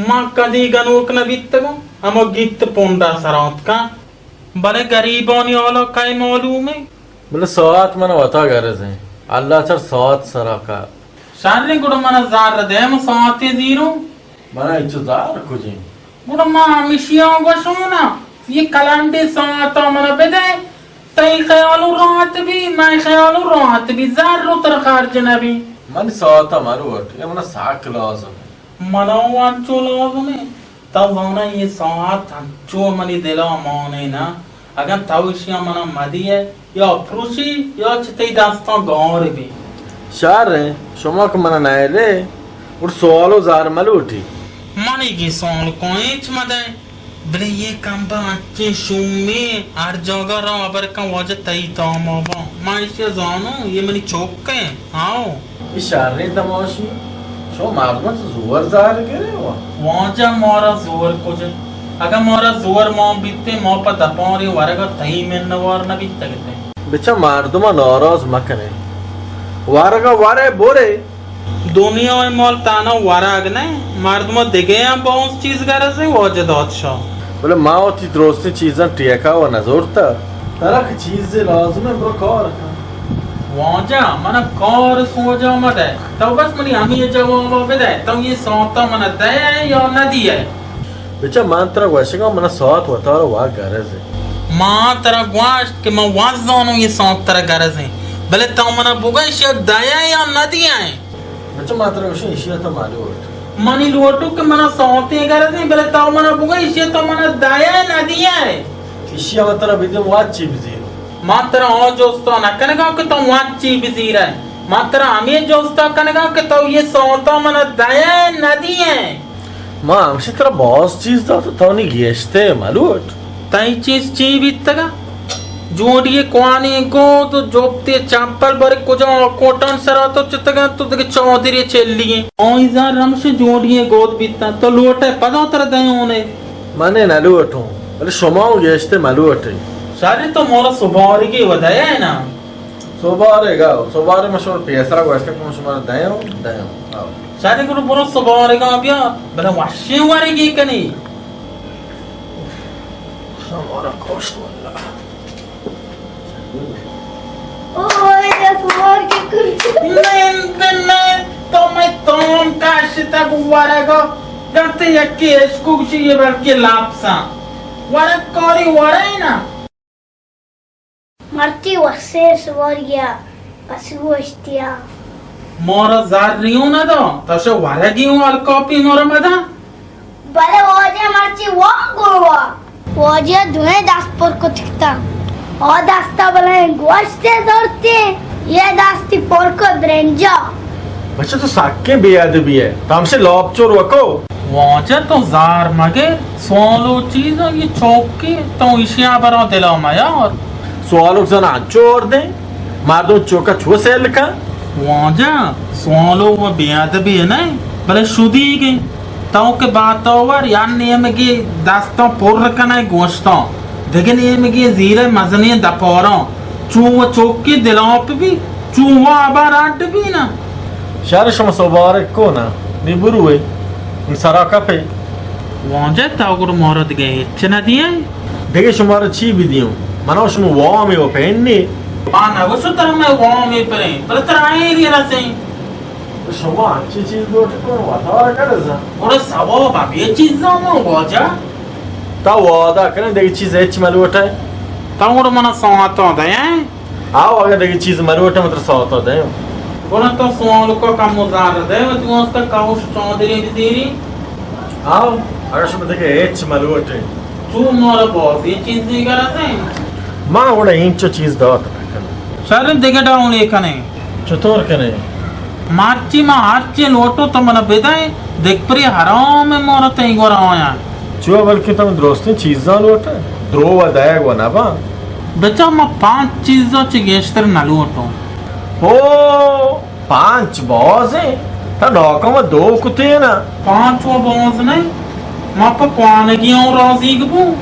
من کدی گنوک نبیتگوں، ہما گیت پونڈا سرا اتکاں۔ بلے گریبانی حالا کئے معلوم ایں؟ بلے ساعت من وتا گرز ایں۔ اللہ چر ساعت سرا کار۔ شریں گڑا من زر دے، من ساعتے زیروں۔ من انچو زر کجیں؟ گڑا ما ہمیشی آں گوشوں نا، یہ کلنڈی ساعتا من بدے، تئی خیالو راحت بی، مئے خیالو راحت بی، زر رو تر خرچ نبی۔ من ساعتا مروٹ، یہ من ساک لازم۔ منا و انچو لازم ایں۔ تو زانئے یہ ساعت انچو منی دلا مانے نا، اگاں تو اشیا منا مدیئے، یا پروشی یا چہ تئی دستاں گار بی۔ شر ایں، شما کہ منا نئیلے، گڑ سوال و زار ملوٹی۔ منی گی سوال کو ہچ مدئے، بلے یہ کمبہ انچیں شومیں، ہر جاگہ را ہبر کن واجہ تئی تاماباں۔ من اشیا زانوں، یہ منی چوک ایں۔ ہاؤ۔ اے شریں تماشی، شما مردماں چہ زور زہر گرے وا؟ واجہ مارا زور کجا؟ اگاں مارا زور مان بیتیں، ما پہ دپاریں ورگا تئی منوار نہ بیتگ اتیں۔ بچہ مردماں ناراض مکنے۔ ورگا ورے برے۔ دنیا ء مال تہنا ورگ نہ، مردماں دگہ ہم باز چیز گرز ایں واجہ دادشاہ۔ بلے ما وتی درستیں چیزاں ٹیکہ و نزورتہ۔ ترا کہ چیزے لازم ایں، برو کار کن۔ واجہ، منا کار سوجا مدئے، تو بس منی ہمے جوابا بدئے، تو یہ ساعتا منا دئے یا ندیئے؟ بچہ من ترا گوشگاں، منا ساعت وتارا وا گرز ایں۔ ما ترا گوشت کہ من وا زانوں یہ ساعت ترا گرز ایں، بلے تو منا بگو اشیا دئے یا ندیئے؟ بچہ ما ترا گوشاں، اشیا تو ملوٹ۔ منی لوٹو کہ منا ساعتے گرز ایں، بلے تو منا بگو اشیا تو منا دئے ندیئے؟ اشیا ما ترا بدیں، وت چی بزیروں؟ ما ترا آ جستا نکنگاں کہ تو وت چی بزیرئے، ما ترا ہمے جستا کنگاں کہ تو یہ ساعتا منا دئے ندیئے؟ ما ہمشی ترا باز چیز دات، تو نی گیشتے ملوٹ۔ تئی چیز چی بیتگا؟ جوڑی کوانی گود و جوپتی چمپل بر کجا کوٹان سرا تو چتگا، تو دگہ چادری چلی ایں۔ آئی زر رمش جوڑی گود بیتا، تو لوٹے پدا تر دیونے۔ من نہ لوٹوں، بلے شما گیشتے ملوٹے۔ شر تو مورا سبارگی و دئے نا۔ سوبارگ ءَ، سوبارگ ءَ من شمارا پیسرا گوشتگ کہ من شمارا دیاں، دیاں۔ آؤ۔ شریں گڑا برو سوبارگ ءَ بیا، بلے وشیں ورگے کنی۔ شمارا کشت واللہ۔ اوئے نند نند، تو مئے توم کشتگ ورگ ءَ، گڑا تئی یکے اشکو گوشی یہ بلکہ لپساں۔ ورگ کاری ورے نا۔ مرچی وسے سواریا پس گوشتیا۔ مارا زر نیوں ندا، تا شو ورگی اوں الکاپی مارا مدا۔ بلے واجہ مرچی وام گڑوا۔ واجہ دوئیں دست پر کتکتا۔ آ دستا بلائیں گوشتے زورتے، یہ دستی پر کو برنجا۔ بچہ تو سکیں بے ادبی ہے، تو ہمشے لاپ چور وکو۔ واجہ تو زار مگر، سوالو چیزاں یہ چوکی، تو اشیا برا دلا میار۔ سوالو زنا چور دیں۔ مردم چوکا چو سیل کن؟ واجہ، سوالو و بے ادبی نہ، بلے شدیگ انت۔ تو کہ باتاور یا نیمگی دستاں پر کنئے گوشتاں، دگہ نیمگی زیرئے مزنیں دپاراں، چو و چوکی دلاپ بی، چو و ابر اڈ بی نہ۔ شر شما سوبارک کو نہ، نی بروئے، من سرا کپے۔ واجہ، تو گڑا مارا دگہ ہچ نہ دیئے؟ دگہ شمارا چی بدیوں؟ منا شما وامی و پینی۔ ما نگوشو ترا مئے وامی پریں، بلے ترا ایری رسیں۔ شما ہنچی چیز لوٹے تو وتارا کرزا۔ گڑا سواب ہمے چیزاں من واجہ۔ تا وعدہ کریں دگہ چیز ہچ ملوٹے۔ تا گڑا منا ساعتاں دیں۔ آو، اگاں دگہ چیز ملوٹ، من ترا ساعتا دئیاں۔ گڑا تو سوالکا کمو زر دئے، وتی واسطہ کئوش چادرے بزیری۔ آو، اگاں شما دگہ ہچ ملوٹ۔ تو مارا بازیں چیزے گرز ایں۔ ما گڑا اینچو چیز دات نہ کناں۔ شر، دگہ ڈاؤنے کنیں۔ چطور کنیں؟ مرچی ما ہرچی لوٹو تو منا بدئے، دگہ پرے حرام مارا تئی گورا آیاں۔ چو بلکہ تو درستیں چیزاں لوٹئے، دروغ و دئیگ و نباں۔ بچا ما پانچ چیزاں چہ گیشتر نہ لوٹوں۔ او، پانچ باز ایں، تا ناکو ما دو کتے نا۔ پانچ و باز نہ، ما پہ کوانگی اوں رازیگ بوں۔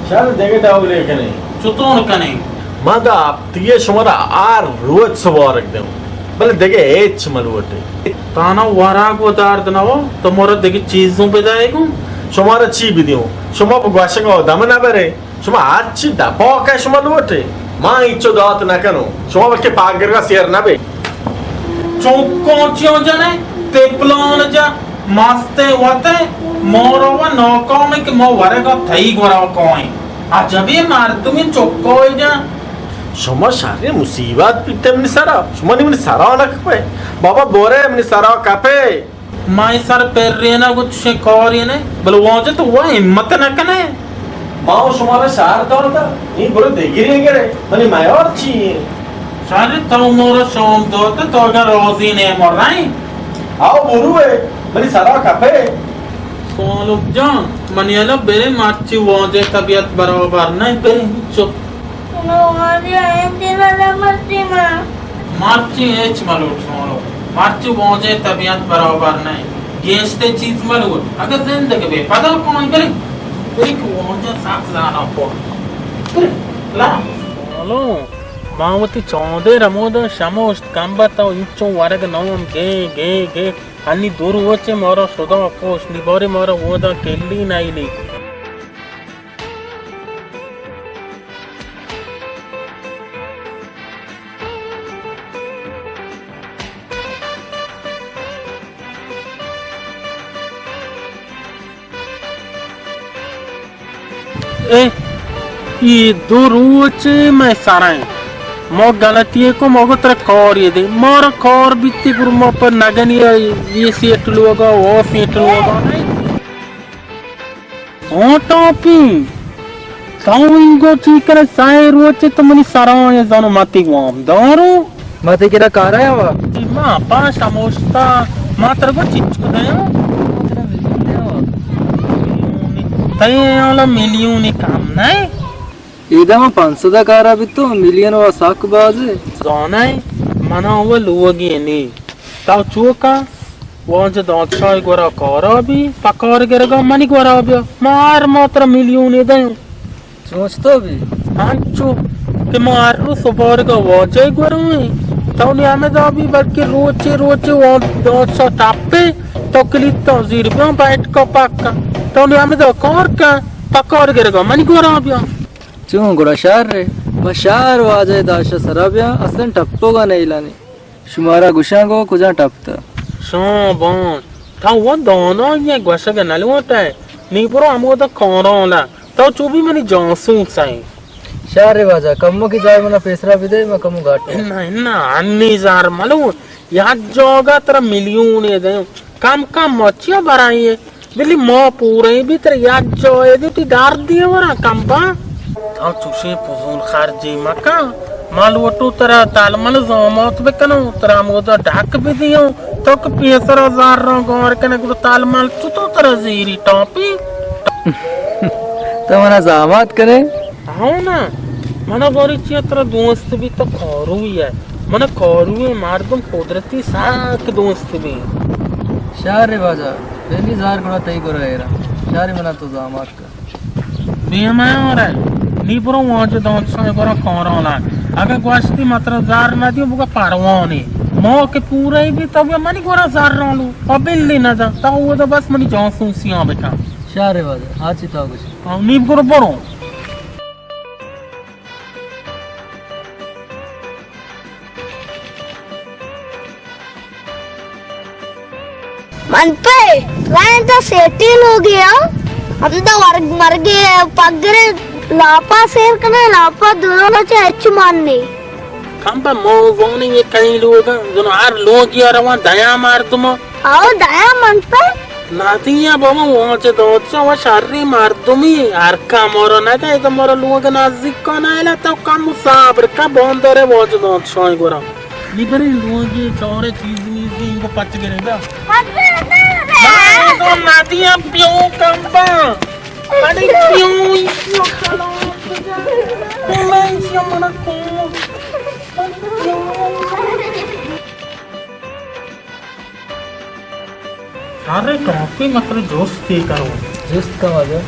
شر دگہ ڈولے کنیں۔ چطور کنیں؟ ما دا ہفتگی شمارا ہر روچ سوارگ دئوں، بلے دگہ ہچ ملوٹے۔ تانا ورگ و درد نوا، تو مارا دگہ چیزوں بدئے گوں۔ شمارا چی بدیوں؟ شما پہ گوشگ و دم نبرے۔ شما ہرچی دپا کہ شما لوٹے، ما اینچو دات نکنوں۔ شما بلکہ پاگرگا سیر نبے۔ چوکاں چیاں جنے، تپلان جن، مستیں وتیں، مارا و ناکامیں کہ ما ورگا تئی گورا کائیں۔ عجبیں مردمے چکائے جن۔ شما شریں مصیبت بیتے منی سرا، شما نی منی سرا نہ کپے۔ بابا بورے منی سرا کپے۔ مئے سر پرینگ و چشیں کارے نہ، بلے واجہ تو وا ہمت نہ کنے۔ ما و شمارا شہر داتا، نی برو دگرے گرے، منی میار چی ایں؟ شر تو مارا شام داتا، تو اگاں راضی نہ مرائیں۔ آو بروے، منی سرا کپے۔ سالک جان، منی الا برے، مرچی واجہ طبیعت برابر نہ، برے چپ۔ انوں واجہ اے دل ءَ مرچی ما۔ مرچی ہچ ملوٹ سونو۔ مرچی واجہ طبیعت برابر نہ انت۔ گیشتر چیز ملوٹ۔ اگہ زندگ بے پدا کوئی برے۔ برے کہ واجہ سک زانا پر۔ برے۔ لا۔ سالو، ما وتی چاندے رمودا شموشت کمبت و انچو ورگ نوم گے گے گے۔ انی دو روچے مارا شدا پوش، نی بارے مارا ودا کلی نائلی۔ اے، اے دو روچ مئے سرا ایں۔ ما غلطی کو، ما گو ترا کار یہ دے۔ مارا کار بیتی پر ما پر نگنی اے سیٹ لوگا، او سیٹ لوگا۔ ہاں ٹاپی، تو انگو چی کرے؟ سائے روچے تو منی سرا اے زانو ماتی وام دارو۔ ماتی کرا کارا ہے وا؟ ما پاش اموشتا، ما تر گو چچ کو دیا۔ تئی حالا میلیونی کم نہیں؟ ایدا ما پنچ سد کارا بیتو، میلیون وا سک بازے۔ زانائی، منا و لوگی نی۔ تو چوکا؟ واجہ دادشاہ گورا کارا بی، پہ کار گرگا منی گورا بیا۔ ما ہر ماہ ترا میلیونے دیوں۔ چونچ تو بی؟ انچو کہ ما ہر روز سبارگا واجہ گورا ایں۔ تو نی ہمدا بی بلکہ روچے روچے وا دادشاہ ٹپے، تو کلیتا زیر بیاں بیٹھکا پکا۔ تو نی ہمدا کار کن، پہ کار گرگا منی گورا بیا۔ چون گڑا شر اے؟ ما شہر واجہ داشہ سرا بیاں، اصلاً ٹپوگا نئیلانی۔ شمارا گوشاں گو کجا ٹپتا۔ شابان، تو و دانائی ئے، گوشگ نہ لوٹئے۔ نی برو ہمودا کارالا۔ تو چو بی منی جاسوس ئے۔ شہر واجہ، کمو کی جاہ منا پیسرا بدے، ما کمو گاٹ۔ نہ، نہ، انی زار ملو۔ یک جاگہ ترا میلیونے دئیں۔ کم کم مچیا برائیں۔ بلی ما پوریں بی ترا یک جاہے دے تی دار دیے ورا کم با۔ تو چوشیں فضول خرجی مکن۔ ما لوٹو ترا تالمل زامات بکنو، ترا مودا ڈھک بدیوں۔ تو کہ پیسرا زار رو گار کنے گڑا تالمل چو تو ترا زیری ٹاپی۔ تو منا زامات کنے؟ ہاں نا، منا باری چیا ترا دوست بی تو کاروی ئے۔ منا کاروی مردم قدرتی سک دوست بی۔ شہر واجہ، پہلی زار گڑا تئی گورا ایرا۔ شہر منا تو زامات کن۔ بے میار ئے، نی برو واجہ دادشاہ گورا کارالا۔ اگہ گوشتی ما ترا زار نہ دیوں بگا پروانی۔ ما کہ پورے بی تو بیا منی گورا زار رالو۔ پا بلی نہ دا، تو اودا بس منی جاسوسیاں بکن۔ شہر واجہ، ہاں چی تو گوشی۔ ہاں، نی برو برو۔ من پہ رائن تا سیٹی لوگیا، ہمدا ورگ مرگے پگرے لاپا سیر کنے، لاپا دلونا چے ہچ مان نہیں۔ کم پہ موزونی یہ کئی لوگ، جنو ہر لوگیا روان دیا مردم۔ آؤ دیا من پہ۔ نادیا بابا واجہ دادشاہ و شری مردمی، ہر کا مارا نگئے تو مارا لوگ نزدیک کن ایلا تو کم صبر کا باندارے واجہ دادشاہ گورا۔ نی برے لوگی چارے چیز میزی انگو پچ گرے دا۔ نہ، تو نادیا پیو کم با۔ اڑے پیو، پیو چلو۔ میں منا کو۔ سارے ٹاپی مکر جوستی کرو۔ جست کا واجہ؟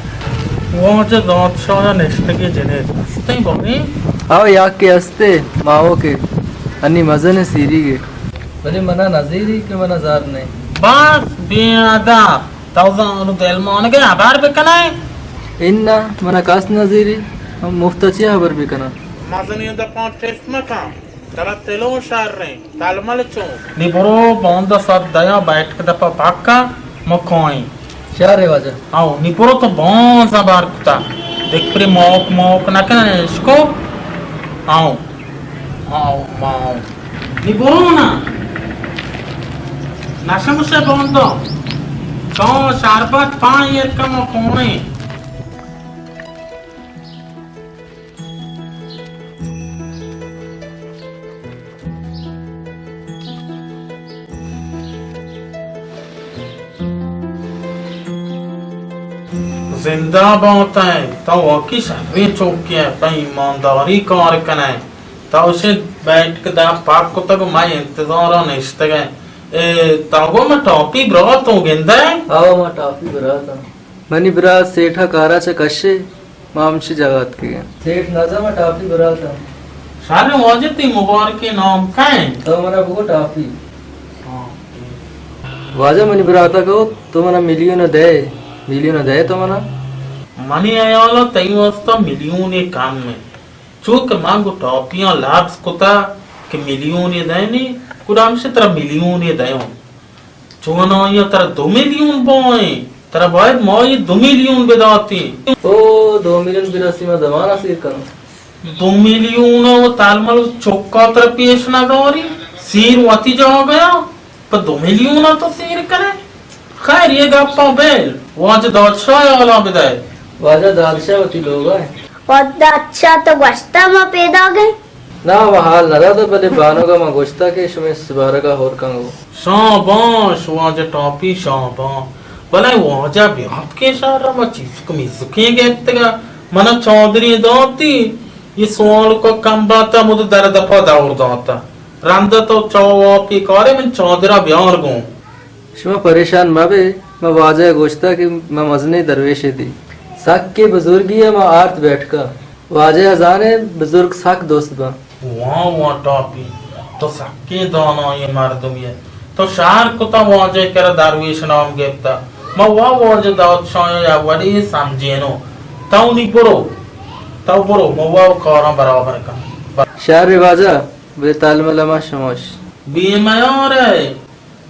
واجہ دادشاہ نشتگی جنے۔ استیں بابی؟ آو یا کے استے، ماو کے۔ انی مزن سیری گے۔ بلے منا نزیری کہ منا زار نہیں۔ بس بے ادب۔ تو زانو دل مانگے ہبر بکنائے؟ انا، منا کس نزیری۔ مفت چی ہبر بکنا؟ مزنی دپان چست مکن۔ ترا تلو شریں، تلمل چون۔ نی برو باندا سر دیا بیٹک دپا پکا مکائیں۔ شریں واجہ۔ آؤ، نی برو تو بانزا بار کتا۔ دیکھ پری موک موک نہ کن اشکو۔ آؤ۔ آؤ، ماؤ۔ نی برو نا۔ نشمش باندا۔ تو شربت پان یک کم کونے۔ زندہ بات ئے، تو واقعی شریں چوکے ئے، پہ ایمانداری کار کن ئے۔ تو اشی بیٹک دپ پاک کتگ، مئے انتظار ء نشتگ ئے۔ اے، تو گو ما ٹاپی برات اوں گندئے؟ ہاو، ما ٹاپی برات آں۔ منی برات سیٹھ ء کارا چہ کشے۔ ما ہمشی جاگہ اتکگیں۔ سیٹھ نازم ء ٹاپی برات ء۔ شر واجہ، تئی مبارکیں نام کئے انت؟ تو منا بگو ٹاپی۔ واجہ، منی برات ء گو تو منا ملیون ء دئے، ملیون ء دئے تو منا؟ منی ہیال ء تئی واسطہ ملیونے کم انت، چو کہ من گوں ٹاپیاں لبز کتا کہ ملیونے دئے نی، گڑا ہمشی ترا ملیونے دئیوں۔ چونایا ترا دو میلیون بائیں، ترا باید ماہی دو میلیون بداتیں۔ او، دو میلیون برسی ما زمانہ سیر کنوں۔ دو میلیون و تالمل و چکا ترا پیش نہ داری، سیر وتی جاگہ ء، پہ دو میلیون ء تو سیر کنے۔ خیر، یہ گپاں بیل، واجہ دادشاہ ء حالاں بدئے۔ واجہ دادشاہ وتی لوگ ء۔ واجہ دادشاہ تو گوشتہ ما پیداگ ایں۔ نا، ما حال نہ داتہ، بلے بانک ء ما گوشتہ کہ شمے سبارگ ء ہور کنگو۔ شاباش واجہ ٹاپی، شاباش۔ بلے واجہ بیاتکیں شہر ء، ما چیزک میزکیں گپتگ ء، من ء چادرے داتی، یہ سوال کو کم بات ء، مد در دپا دور داتہ۔ رند تو چاو آپی کارے، من چادرا بیار گوں۔ شما پریشان مبے، ما واجہ ء گوشتہ کہ ما مزنیں درویشے دی۔ سکیں بزرگی ء ما آرت بیٹکا۔ واجہ ء زانے بزرگ سک دوست باں۔ واہ واہ ٹاپی، تو سکیں دانائیں مردمے ئے۔ تو شر کتا واجہ ء کرا درویش نام گپتا۔ ما واہ واجہ دادشاہ ء یک وڑے سمجھینوں۔ تو نی برو۔ تو برو، موا و کاراں برابر کن۔ شر واجہ، بے تلمل ما شماش۔ بے میار ئے،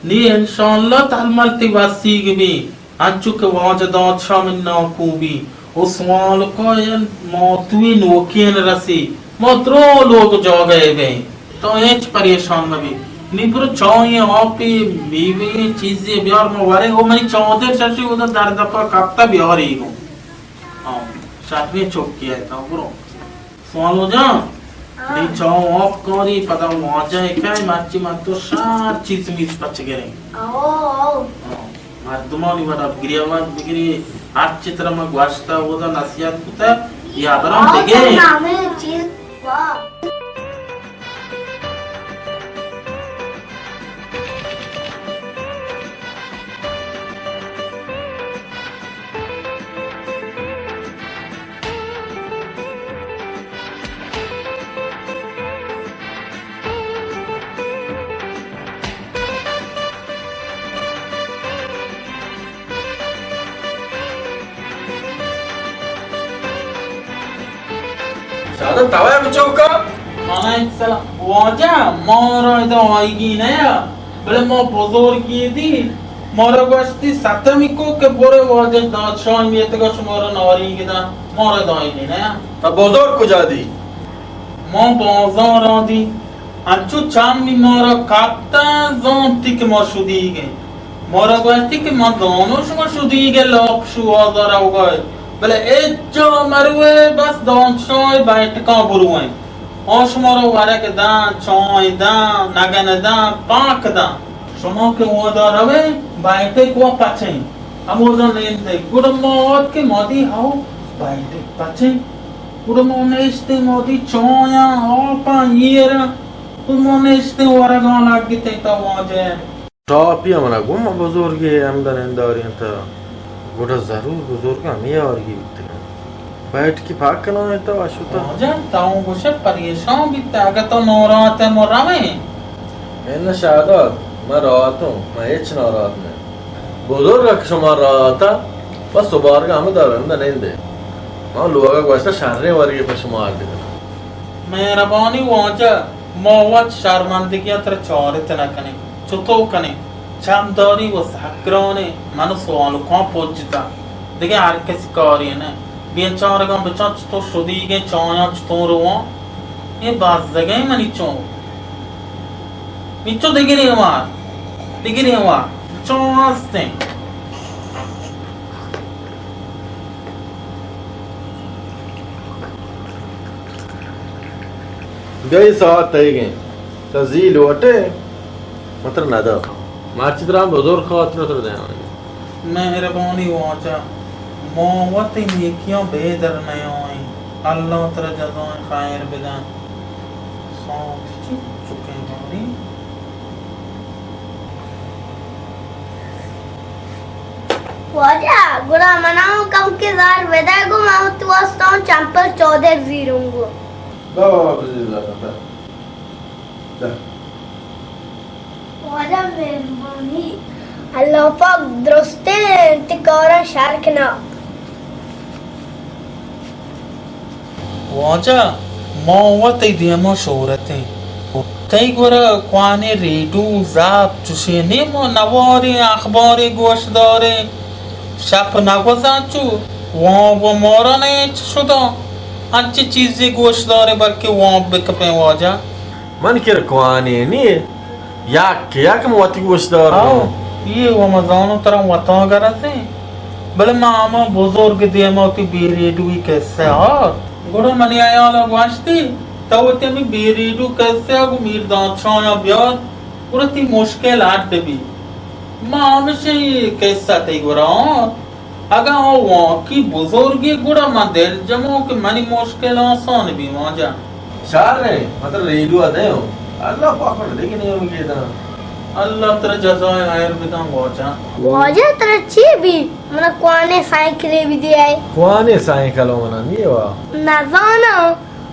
نی انشاءاللہ تلمل تی وسیگ بی، انچو کہ واجہ دادشاہ من ناکو بی، و سوال کو این ماتوی نوکین رسی، ما درو لوگ جاگہ بیں۔ تو ہچ پریشان مبی۔ نی برو چائیں آپی، میوے چیزی بیار ما ورے، او منی چادر ششی، او در دپا کپتا بیاری گو۔ ہاں، شریں چوکی ئے، تو برو۔ سوالو جان، ہاں۔ نی چاہ آف کاری، پدا واجہ کئے، مرچی من تو شر چیز میز پچ گریں۔ آؤ، آؤ۔ ہاں، مردمانی وڑا بگری، آواز بگری، ہر چی ترا من گوشتا، اودا نصیحت کتا، یادران آؤ، بگے۔ تو نامے چیز، واہ۔ شادو، تو ئے بچوکا؟ وعلیکم السلام۔ واجہ، مارا ادا آئیگی نیا، بلے ما بزرگی دی، مارا گوشتی ستمی کو کہ برے واجہ دادشاہ میتگا شمارا ناریگ داں، مارا دائیگی نیا۔ تا بزرگ کجا دی؟ ما بازاراں دی، انچو چمی مارا کپتاں، زانتی کہ ما شدیگیں۔ مارا گوشتی کہ من زانو شما شدیگ لاپ شوہازا روگا ئے، بلے ہچ جا مروے، بس دانشاہ بیٹکاں برویں۔ آ شمارا ورگ داں، چائیں داں، نگن داں، پاک داں۔ شما کہ اودا روے، بیٹک وا پچیں۔ ہمودا نندے۔ گڑا ما آتکیں، ما دی ہو، بیٹک پچیں۔ گڑا ما نشتیں، ما دی چایاں، آپاں، ایراں۔ گڑا ما نشتیں، ورگاں لگتیں تا واجہ۔ ٹاپی منا گوں ما بزرگی ہمدا ننداری انت۔ گڑا ضرور بزرگ ہمے آرگی بیتگاں۔ بیٹکی پاک کنائینتا و شتا۔ واجہ، تو گوشے پریشان بیتا، اگہ تو ناراحت ئے، ما رویں۔ اناں شہداد، من راحتوں، من ہچ ناراحت نہ۔ بزرگ کہ شما راحتا، بس سبارگا ہمدا رندا نندے۔ من لوگا گوشتا شریں ورگے پہ شما آرگ دناں۔ مہربانی واجہ، ما وت شرمندگی ء ترا چارت نہ کنیں۔ چتو کنیں؟ چمداری و سک گرانیں، من و سوالکاں پجتاں۔ دگہ ہر کسی کارے نہ۔ بیچارگاں بچاں چتو شدیگیں، چایاں چتو رواں۔ اے بزگیں منی چون۔ بچو دگرے وار، دگرے وار۔ چون ہستیں؟ بیا، اے ساعت تئیگیں۔ تا زی لوٹے، من ترا ندا۔ مرچی ترا ہم بزرگ خاطر ترا دیاں۔ مہربانی واجہ، ما وتی نیکیاں بے در نیائیں۔ اللہ ترا جزائیں خیر بدن۔ ساعت چی چکیں باری؟ واجہ، گڑا منا ہم کمکے زر بدئے گوں، من وتی واستا ہم چمپل چادر زیروں گوں۔ بابا، بابا، بزیر زر، بزیر۔ واجہ مہربانی۔ اللہ پاک درستیں انت کاراں شر کنا۔ واجہ، ما وت تئی دیما شہرتیں۔ تئی گورا کوہنیں ریڈو، زاپ، چشیں نی ما نواریں، اخبارے گوش داریں۔ شپ نگوزاں چو وانگ و مارا نہ انچ شداں۔ انچیں چیزے گوش دارے بلکہ وانگ بکپیں واجہ۔ من کر کوہنیں نی۔ یک یک من وتی گوش دار ہاؤ، دوں۔ اے و مزانو ترا وتا گرزیں، بلے ما ہما بزرگ دیما وتی بے ریڈوی کسہ آرت۔ گڑا منی ہیالا گوشتی، تو وتی ہمے بے ریڈو کسہ ء گوں میر دادشاہاں بیار، گڑا تئی مشکل حل بی۔ ما ہمشی کسہ تئی گورا آرت۔ اگاں آ واقعی بزرگے، گڑا من دلجموں کہ منی مشکل آسان بی واجہ۔ شر ایں، من ترا ریڈو ء دیوں۔ اللہ پاک من دگہ نیمگے داں۔ اللہ ترا جزائے خیر بداں واجہ۔ واجہ ترا چی بی؟ منا کوہنیں سائیکلے بدیئے۔ کوہنیں سائیکل و منا نیوا۔ نزاناں۔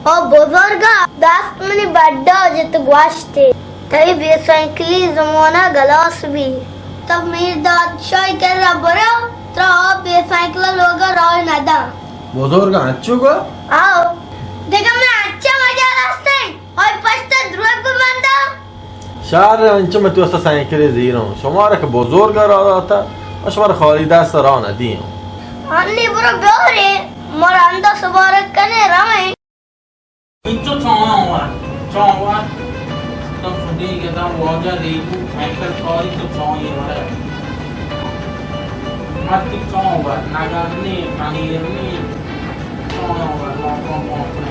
او بزرگا، دست منی بڈا جت گوشتے، تئی بے سائیکلی زمانہ گلاس بی۔ تو میر دادشاہی کرا برو، ترا آ بے سائیکلا لوگا راہ نداں۔ بزرگا انچو گو؟ آؤ، دگہ من انچیں وجہ ہستیں، آئی پشت دروگ ببنداں۔ شر، انچو من تو اسا سائیکلے زیروں۔ شمارا کہ بزرگ را داتا، من شمارا خالی دست را ندیوں۔ انی برو بیارے، ما رندا سبارگ کنے رویں۔ انچو چاواں وار، چاواں وار۔ تو خودی گدا واجہ ریگو سائیکل کاری تو چاواں یہ ورے۔ مرتی چاواں وار، نگرنی، پنیرنی، چاواں وار، لاپا ماپنے۔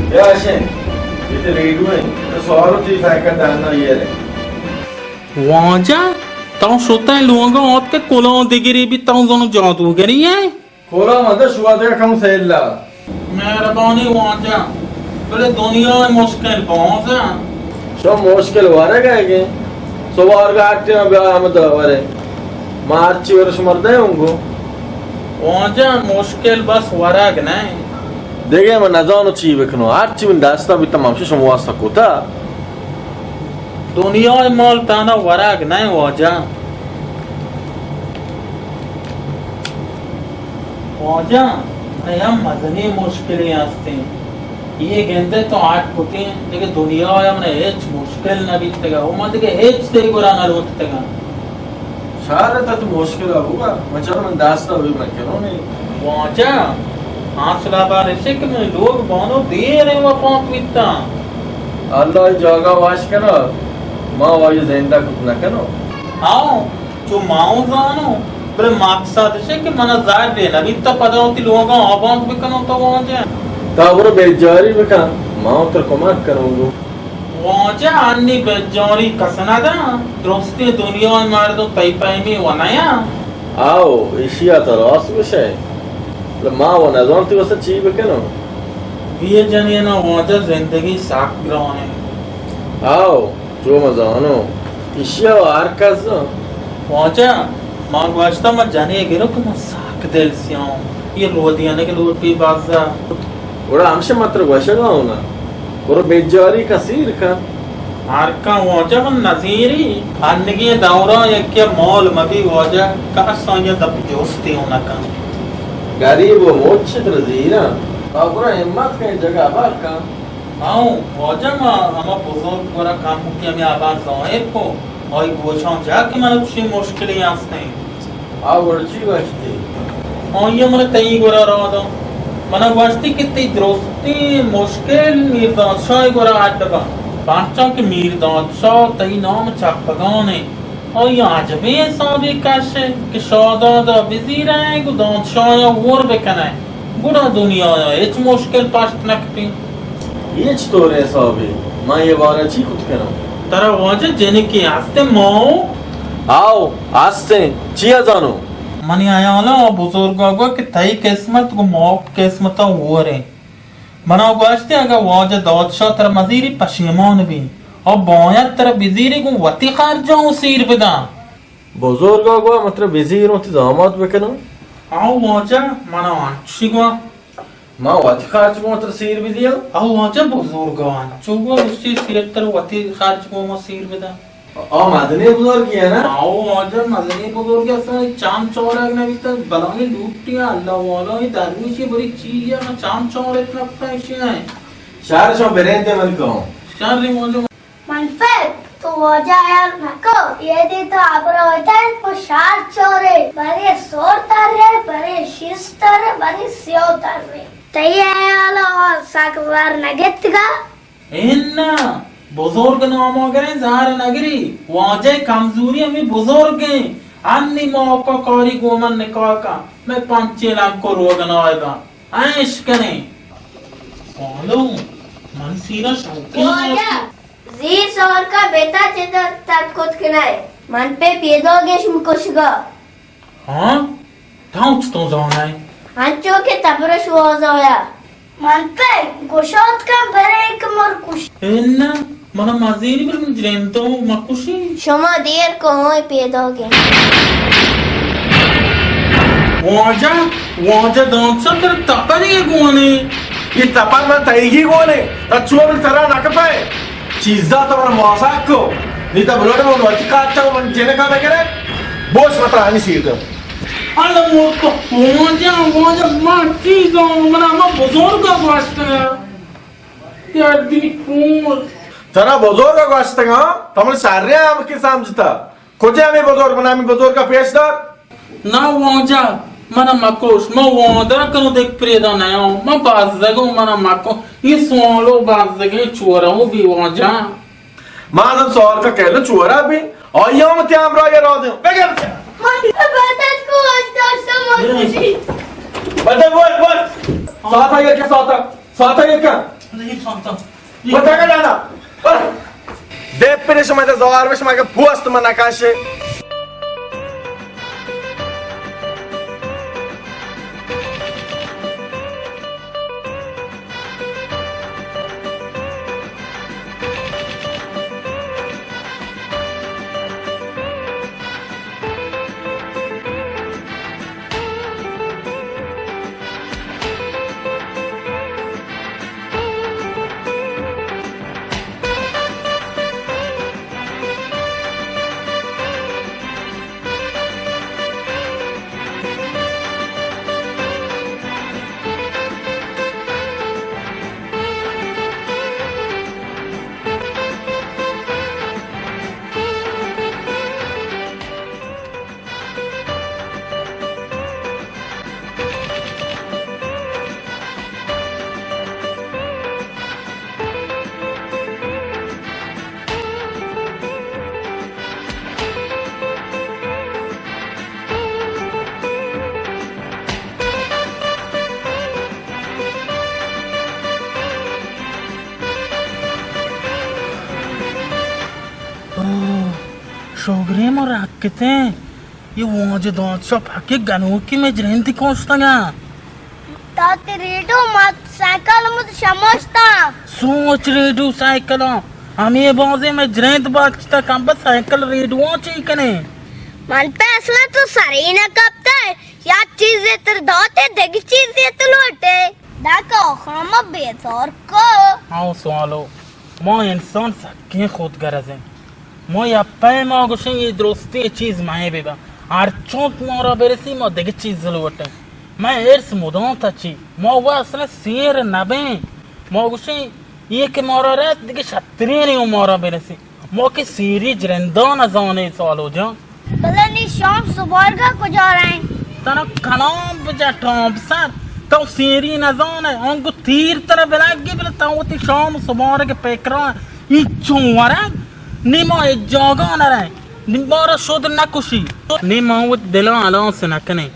بیا شیں، یہ تو ریڈو ہیں، تو سوارو تھی سائیکل ڈالنا یہ رہے۔ واجہ، تاں شتئے لوگاں آتکئے کلاں دگرے بیت، تاں زانو جادوگرے ئے؟ کلاں مدہ شوا دگہ کم سیلا۔ مہربانی واجہ، بلے دنیا مشکل باز ایں۔ شو مشکل ورگ ئے گے۔ سوار گاٹی بیا ہمدا ورے۔ ما ہرچی ورش مردے ہوں گو۔ واجہ مشکل بس ورگ نہ۔ دگہ من نزانو چی بکنو۔ ہرچی من دستا بیتا من شما واسطہ کتا۔ دنیائے مال تانا ورگ نہ واجہ۔ واجہ، منی ہم مزنیں مشکلے ہستیں۔ یہ گندے تو آٹ کتیں، دگہ دنیا ء من ہچ مشکل نہ بیتگا، و من دگہ ہچ تئی گورا نہ لوٹتگا۔ شہر ء تت مشکل ء بوگا، من چرا من دست ء بہ من کنوں نے۔ واجہ، حاصل آبار اشے کہ من لوگ بانو دیر ء وفات بیتاں۔ اللہ ء جاگہ واش کنا، ما واجہ زندہ کت نہ کنو۔ آؤ، چو ما اوں زانو، بلے مقصد اشے کہ منا زہر دے نہ بیتا پدا وتی لوگاں آباد بکنو تو واجہ۔ تا برو بیجاری بکن، ما اوں تر کمک کنوں گو۔ واجہ انی بجاری کس نہ داں، درستیں دنیائے مردم تئی پیمیں و نیاں۔ آؤ، ایشی ء تو راست گوشئے، بلے ما و نزانتی واسطہ چی بکنوں۔ بے جنینا واجہ زندگی سک گران انت۔ آؤ، چو من زانوں، ایشی ء ہر کس زان۔ واجہ، ما گوشتہ ما جنے گرو کہ من سک دل سیاہوں، یہ رودیانک لوٹی بازا۔ گڑا ہمشہ من ترا گوشگا ہوں نا، برو بجاری کسیر کن۔ ہر کن واجہ من نزیری، انگیں دورا یکے مال مبی واجہ، کس آئیا دپ جوستی ہوں نکن۔ گریب و مچ ترا زیرا، آ برو ہمت کن جگہ بر کن۔ ہاؤ واجہ ما ہما بزرگ گورا کم کہ ہمیں آبار ظاہر کو، آئی گوشاں جا کہ من چی مشکلی ہستیں۔ آ وڑ چی گوشتی؟ آئی ء من تئی گورا را داں۔ من ء گوشتی کہ تئی درستیں مشکل میرداد شاہ ء گورا اڈ بنت، پرچا کہ میرداد شاہ تئی نام چپگان انت۔ آئی ء عجبیں حسابے کش انت کہ شاہداد ء بزیرئے گوں داد شاہ ء ہور بکنئے، گڑا دنیا ء ہچ مشکل پشت نہ کپی۔ اے چطوریں حسابے؟ من اے بارہ چی کت کناں؟ ترا واجہ جنکے ہست انت ماؤ؟ آؤ، ہست انت۔ چیا زانو؟ منی ہیالا آ بزرگا گوا کہ تئی قسمت گوں ماؤ قسمتا ہور انت۔ منا گوشتی اگاں واجہ دادشاہ ترا مزیری پشیمان بی، آ باید ترا بزیری گوں وتی خرجاں و سیر بداں۔ بزرگا گوا من ترا بزیروں، وتی زامات بکنوں۔ آؤ واجہ، منا انچوشی گوا۔ ما وتی خرچ گوں ترا سیر بدیاں۔ آؤ واجہ، بزرگا انچو گوا، اشی سیر ترا وتی خرچ گوں ما سیر بداں۔ آ مزنیں بزرگے نا؟ آؤ واجہ، مزنیں بزرگے، اصلاً چم چارگ نہ بیتگ، بلاہیں لوٹی، اللہ والا، اے درویشی بری چیزے، ما چم چارت نہ کتا اشی۔ شر شما برنتے من کہوں۔ شر واجہ۔ من پہ تو واجہ حیال نکو، یہ دی تو آبر ہوتا ہے، پو شار چورے، بری سور تر رہے، بری شیش تر رہے، بری سیو تر رہے۔ تئی حیال سک زر نگتگا؟ اناں، بزرگ ناماگریں زہر نگری، واجہ کمزوری ہمے بزرگیں۔ انی موقع کاری گوں من نکاح کن، مئے پنچیں لنکو روگنائے بنت، عیش کنیں۔ بالو، من سیرا شوقیں واجہ، زیر سور کا بیتا چہ تر ترک کت کنائے۔ من پہ پیداگیں شم کشگا۔ ہاں؟ تاں چتوں زانئے؟ انچو کہ تبرش وازایا۔ من پہ گشات کن برے کہ مر کش۔ اناں، منا مزیری بر من جرندو مکشی۔ شما دیر کو ہوئے پیداگیں۔ واجہ، واجہ دانسا تر تپری گونے۔ یہ تپر من تئیگی گونے۔ تا چون سرا نکپائے۔ چیزا تو من موساک کو۔ نی تا بلوڑ من وتی کارچا من جنکا بکرے۔ بوش مترا ہنی سیر دے۔ اللہ موت کو، واجہ، واجہ، من چیز آؤں، منا ما بزرگ گوشتگا۔ یار دنی کور۔ ترا بزرگ گوشتگا، تو من شر ہم کی سمجھتا۔ کجا ہمیں بزرگ، منا ہمیں بزرگ کا پیش دار۔ نا واجہ، منا مکوش، ما وعدہ کنو دیکھ پریدا نیاؤں، ما بزگوں، منا مکو، یہ سوالو بزگیں چورو بی واجہ۔ مازن سوال کا کہلو چورا بی، آیا ہم تی ہمراہ یہ را دیں۔ بگر۔ من تو باتت کو آج داشتم آج خوشی۔ بده بول، بول۔ ساعتا یہ کیا ساعتا؟ ساعتا یہ کیا؟ نہیں ساعتا۔ بتاگا نانا۔ دے پرش مجھے زوار بش مگہ پوست من نکاشے۔ شوگرے ما رکتیں۔ یہ واجہ داد شاہ پاکے گنوکی میں جرندی کوشتگا۔ تاتی ریڈو مات سائیکل مت شموشتا۔ سوچ ریڈو سائیکل ہمیں بازے میں جرند باکتا کم بس سائیکل ریڈو چی کنے۔ من پہ اصلا تو سری نہ کپتا ہے۔ یا چیزے تر داتے دگی چیزے تو لوٹے۔ داکا خام بیزار کو۔ ہاں سوالو۔ ما انسان سکیں خود غرض ایں۔ ما یا پیم ء گوشیں اے درستیں چیز مئے بہ بنت۔ ہرچنت مارا برسی ما دگہ چیز لوٹیں۔ مئے ارس مدام تچی۔ ما و اصلا سیر نبیں۔ ما گوشیں اے کہ مارا رست دگہ شترینی و مارا برسی۔ ما کہ سیری جرندان ء زانیں سالو جان۔ بلے نی شام سبارگا کجا رہیں؟ ترا کلام بجا ٹامپ سر، تو سیری نزانے، انگو تیر ترا بلگی بلے تو وتی شام سبارگ پکرا ای چون ورگ، نی ما اے جاگا نہ رہیں، نی مارا شد نہ کشی، نی ما وت دلا ہلاس نہ کنیں۔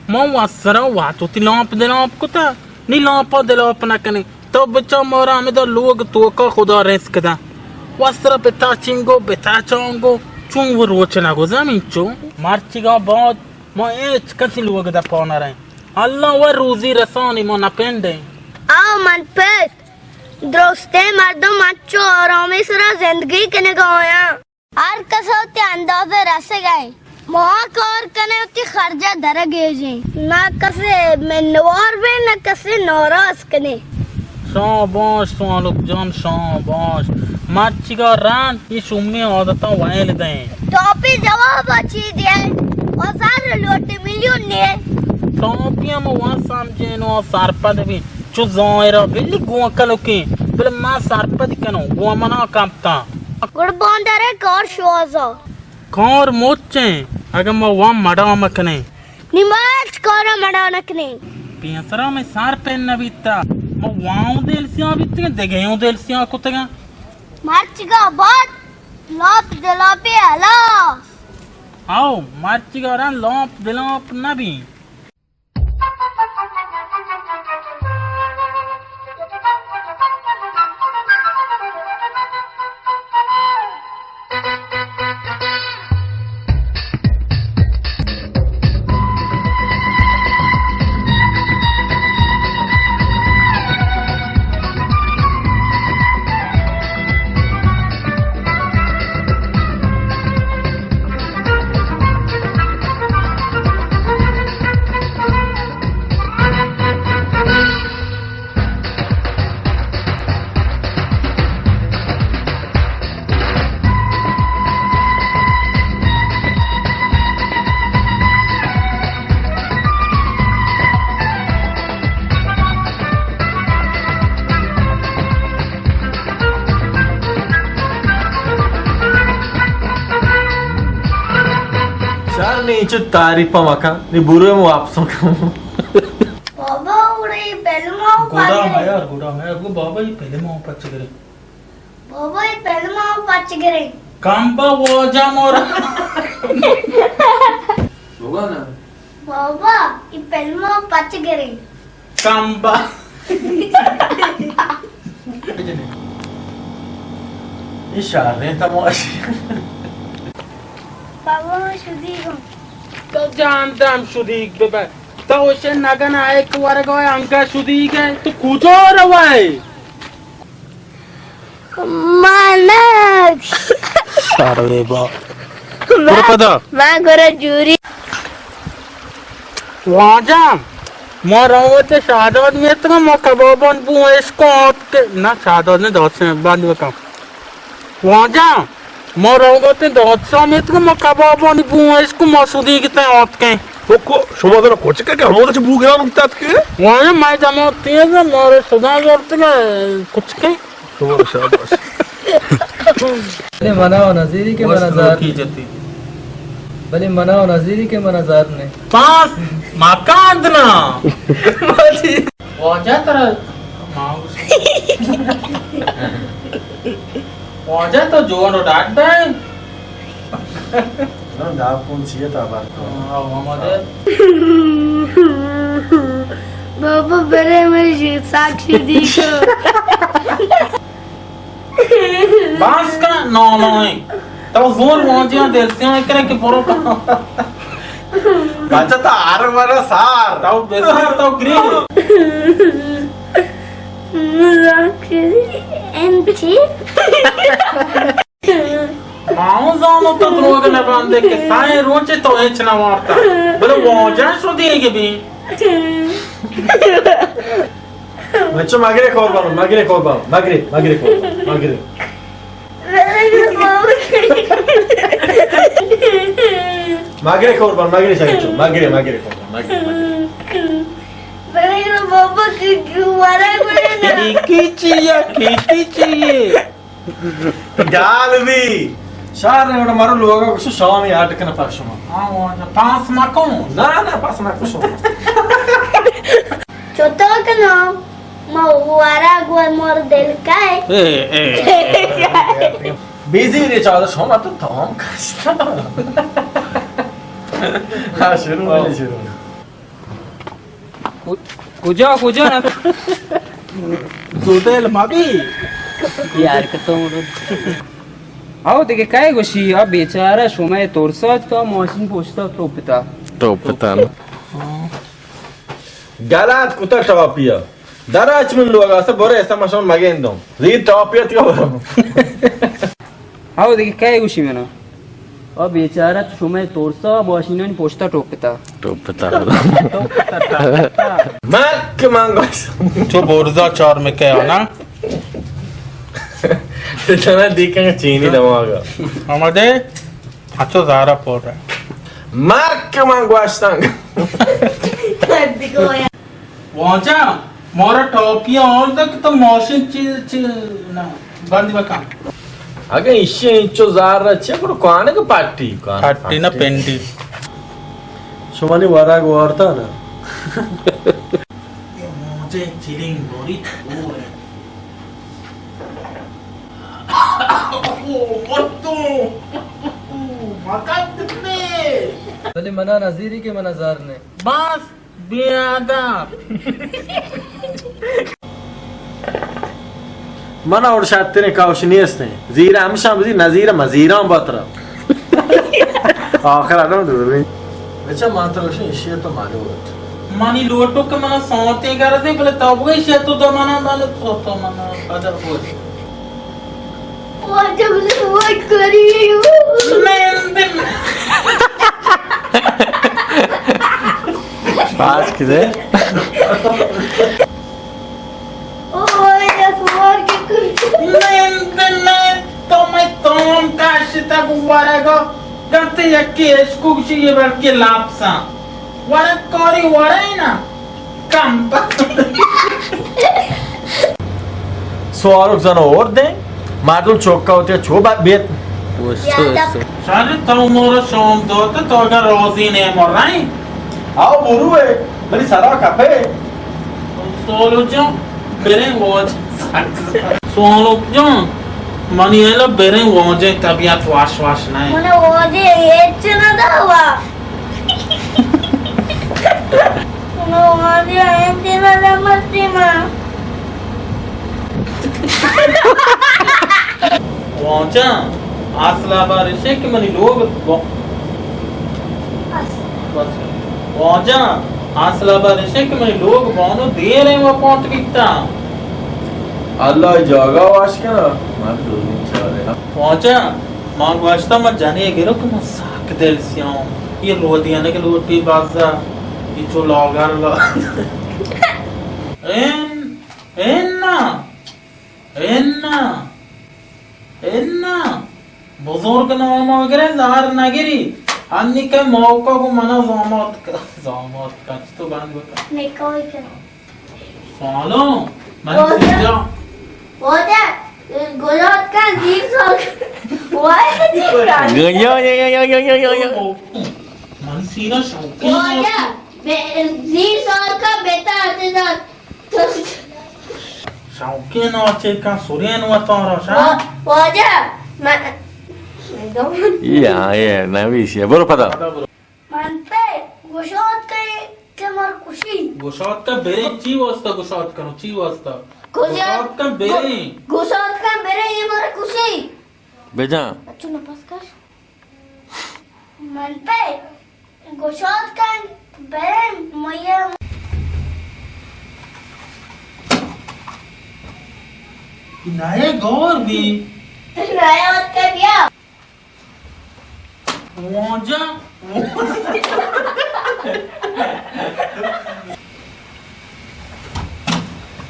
ما وسرا وت وتی لامپ دلامپ کتا، نی لامپا دلامپ نہ کنیں۔ تو بچا مارا ہمدا لوگ توکا خدا رزق دا۔ وسرا پتا چنگو، پتا چانگو، چون و روچ نہ گوزم انچو۔ مرچگا بعد ما ہچ کسی لوگ دپا نہ رہیں۔ اللہ و روزی رسانی ما نہ پنڈیں۔ آ من پت، درستیں مردم انچو آرامی سرا زندگی کنگا آیاں۔ ہر کس وتی اندازہ رسگ ء۔ ما کار کنیں وتی خرجہ درگیجیں۔ نہ کسے منوار بیں، نہ کسے ناراض کنیں۔ شاباش سوالک جان، شاباش۔ مرچیگا رند ای شومیں عادتاں ویل دئیں۔ ٹاپی جواب ء چی دیئے؟ و زر لوٹی ملیون نیئے۔ ٹاپی ہم وان سمجھینو سرپد بی۔ چو ظاہرا بلی گوں کنوکیں، بلے ما سرپد کنوں، گوں منا کمتاں۔ گڑ باندرے کار شوازا۔ کار مچیں، اگاں ما وام مڑا مکنیں۔ نی ما ہچ کارا مڑا نکنیں۔ پیسرا میں سر پین نہ بیتا، ما واؤں دل سیاہ بیتگیں، دگہ اوں دل سیاہ کتگاں۔ مرچگا بعد لاپ دلاپے ہلاس۔ آؤ، مرچگا رن لاپ دلاپ نہ بی۔ چار نے چو تعریف مکن، نی برو ہم واپس کن۔ بابا، اڑے فلم آو گوڈا پچ گرے۔ میار، گوڈا میار، گو بابا، یہ فلم آو پچ گرے۔ بابا، یہ فلم آو پچ گرے۔ کمبا واجہ مورا۔ بابا نا۔ بابا، یہ فلم آو پچ گرے۔ کمبا۔ یہ شاریں تماشی۔ بابا، من شدیگم۔ تو جان دم شدیگ ببر۔ تو اسے نگن آئے کہ ورگا انگا شدیگ ہے۔ تو کجا روائے؟ مانک۔ سروے با۔ برو پدا۔ من گورا جوری۔ واجہ، ما روت شاداد میتگا، ما کبابان بو اشکو آت کے، نہ شاداد نے دات سے بند بکن۔ واجہ، ما روت دات سا میتگا، ما کبابان بو اشکو ما سودی کتے آت کے۔ تو کو، شما در کچکے کہ ہمودا چہ بو گران کتات کے؟ واجہ، میں دمو تیز ہے، مارے صدا زورتگا کچکے۔ شما شاباش۔ بلے منا و نظیری کہ منا زار۔ بلے منا و نظیری کہ منا زار نے۔ پاس مکاند نا۔ واجہ ترا۔ واجہ تو جوان و ڈاٹ دے۔ نہ، داب کون سی ہے تا بات کو۔ ہاں، ہمارے۔ بابا، برے میں شی-، ساکشی دی کو۔ بس کا، نو، نو، ایں۔ تو زور واجہ دل سے کرے کہ برو کا۔ بچہ تا ہر ورا سار۔ تو بسار تو گری۔ ساکشی انچی۔ ما ہوں زانو تو دروگ نہ باندے کہ سائیں روچے تو ہچ نہ وارتا۔ بلے واجہ شو دیگے بی۔ بچو مگرے قربان، مگرے قربان، مگرے، مگرے قربان، مگرے۔ مگرے قربان، مگرے شاہی چو، مگرے، مگرے قربان، مگرے، مگرے۔ بابا کی، کی مارا گڑے نا۔ کی، کی چیئے، کی، کی چیئے؟ گال بی۔ شہر نے وڑا مارو لوگا کچھ شامی آٹ کنا پر شما۔ ہاں، واجہ پاس مکو۔ نہ، نہ، پاس مکو شما۔ چطور کنو؟ ما وارا گور مور دل کائے۔ اے، اے، اے۔ بیزی ری چادر شما تو تمام کشتا۔ ہاں، شروع ہو، شروع۔ کجا، کجا نہ؟ زودل مبی۔ یار کتو مڑو۔ او دیگه کئے گوشی، آ بیچارہ شمئے ترسات کہ ماشین پشتا ٹوپتا۔ ٹوپتا نا۔ گلات کتا ٹاپیا۔ دراچ من لوگا سا برے ایسا ماشین مگین دوں۔ زیر ٹاپیا تیا برو۔ ہاو دگہ کئے گوشی منا؟ او بیچارہ شمئے ترسا ماشینانی پشتا ٹوپتا۔ ٹوپتا۔ مرک من گوش۔ چو برزا چار مکے آنا۔ تنا دیکھیں چینی دماغا۔ آمدے؟ اچھو زارا پور ہے۔ مرک من گوشتنگ۔ واجہ، مارا ٹاپی آن دے کہ تو ماشین چی، چی، نہ، بند بکن۔ اگہ ایشی انچو زار رہا چے، گڑا کوانگ پاٹی، کوانگ پاٹی نہ پنڈی۔ شمانی ورگ وارتا نا۔ یہ موجے چلنگ بوری چور ہے۔ او، مردم۔ مکان کتنے؟ بلے منا نظیری کہ منا زار نے۔ باز بے آداب۔ من اور شاتریں کاوش نیست ہیں۔ زیرہ ہمشاں بزی، نہ زیرہ مزیراں باترا۔ آخر آدم دور بی۔ بچہ من تو روشن اشی تو مالو وقت۔ منی لوٹو کہ منا سانتے گرزے، بلے تو بگئی شی تو دو منا، منا تو، تو منا قدر ہوئی۔ واجہ بلے وقت کری۔ نند۔ پاس کدے؟ اوئے، اسوار کے کر۔ نند نند، تو میں توم کاشتا گو ورگا۔ گنتے یکی اشکو گشی یہ بلکہ لاپساں۔ ورگ کاری ورے نا۔ کم بخت۔ سوارک زن اور دیں، مردم چوکا ہوتے چو با-، بیت۔ شر، تو مور شام دات، تو اگر راضی نہ مرائیں۔ آو برو ہے، منی سرا کپے۔ سولو جان، بریں واجہ۔ سولو جان، منی ایلا بریں واجہ، طبیعت واش واش نہ۔ من واجہ ہچ نہ داوا۔ من واجہ ہچ نہ داوا۔ واجہ، اصل ہبر اش کہ منی لوگ ب-، بس۔ واجہ، اصل ہبر اش کہ منی لوگ بانو دیر ایں و پونٹ بیتا۔ اللہ جاگہ واش کنا، من دو دن چارے۔ واجہ، ما گوشتا ما جنے گرو کہ من سک دل سیاں۔ یہ رو دیانے کہ لوٹی بازا، یہ چو لاگر لا۔ این، این نا۔ انا، انا، بزرگ نام گرے، زہر نگری۔ انی کہ موقع کو منا زامات ک-، زامات کچ تو بند بکن۔ نکاح کن۔ سالو، من واجہ، سیدھا۔ واجہ، گلات کن زیر سال۔ واجہ، زیر سال۔ یا، یا، یا۔ من سینا شوقی واجہ، بے-، زیر سال کا بیتا آتے دار۔ شوقین آچے کن سرین وتارا شا۔ وا-، واجہ، من، یا، یہ نویسی ہے۔ برو پدا۔ من پہ گشاد کئی کہ مر کشی۔ گشاد کا برے چی واسطہ گشاد کنو، چی واسطہ؟ گشاد، گشاد کا برے۔ گشاد کا برے یہ مر کشی۔ بجا۔ اچھو نفس کش۔ من پہ گشاد کن بریں مئے۔ نئے گور بی۔ نئے وت کر بیا۔ واجہ۔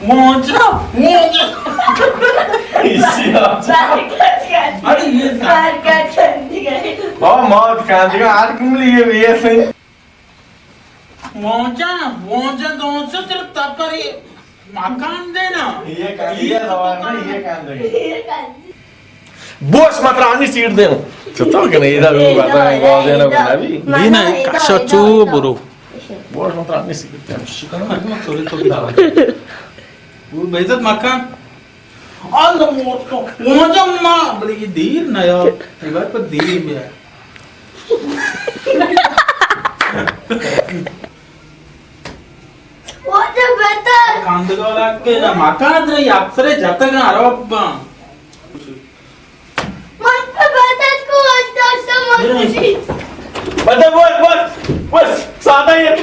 واجہ، واجہ۔ اسی آ۔ برکت کن۔ ارے یہ برکت کن دیگہ۔ او موت کن دیگہ، ہر کملی یہ بھی ایسے۔ واجہ، واجہ دوست تر تپری مکان دینا۔ یہ کن دیگہ، سوال نہیں، یہ کن دیگہ۔ بوش مت رانی سیٹ دے۔ چطور کنے ادا بھی بتا ہے، گوا دینا بنا بھی۔ دینا، کشا چو برو۔ بوش مت رانی سیٹ دے۔ شکر میں تو تو بھی دعوت۔ وہ بے عزت مکان۔ اللہ موت کو۔ واجہ ما، بلے یہ دیر نہ یار۔ یہ بات پر دیر بھی ہے۔ واجہ بہتر۔ کاندگا لگ کے نہ مکان دے، اکثر جتگا عرب با۔ من پہ بدت کو واسطہ سمجھ نہیں۔ بس، بس، بس، بس، سادہ یہ۔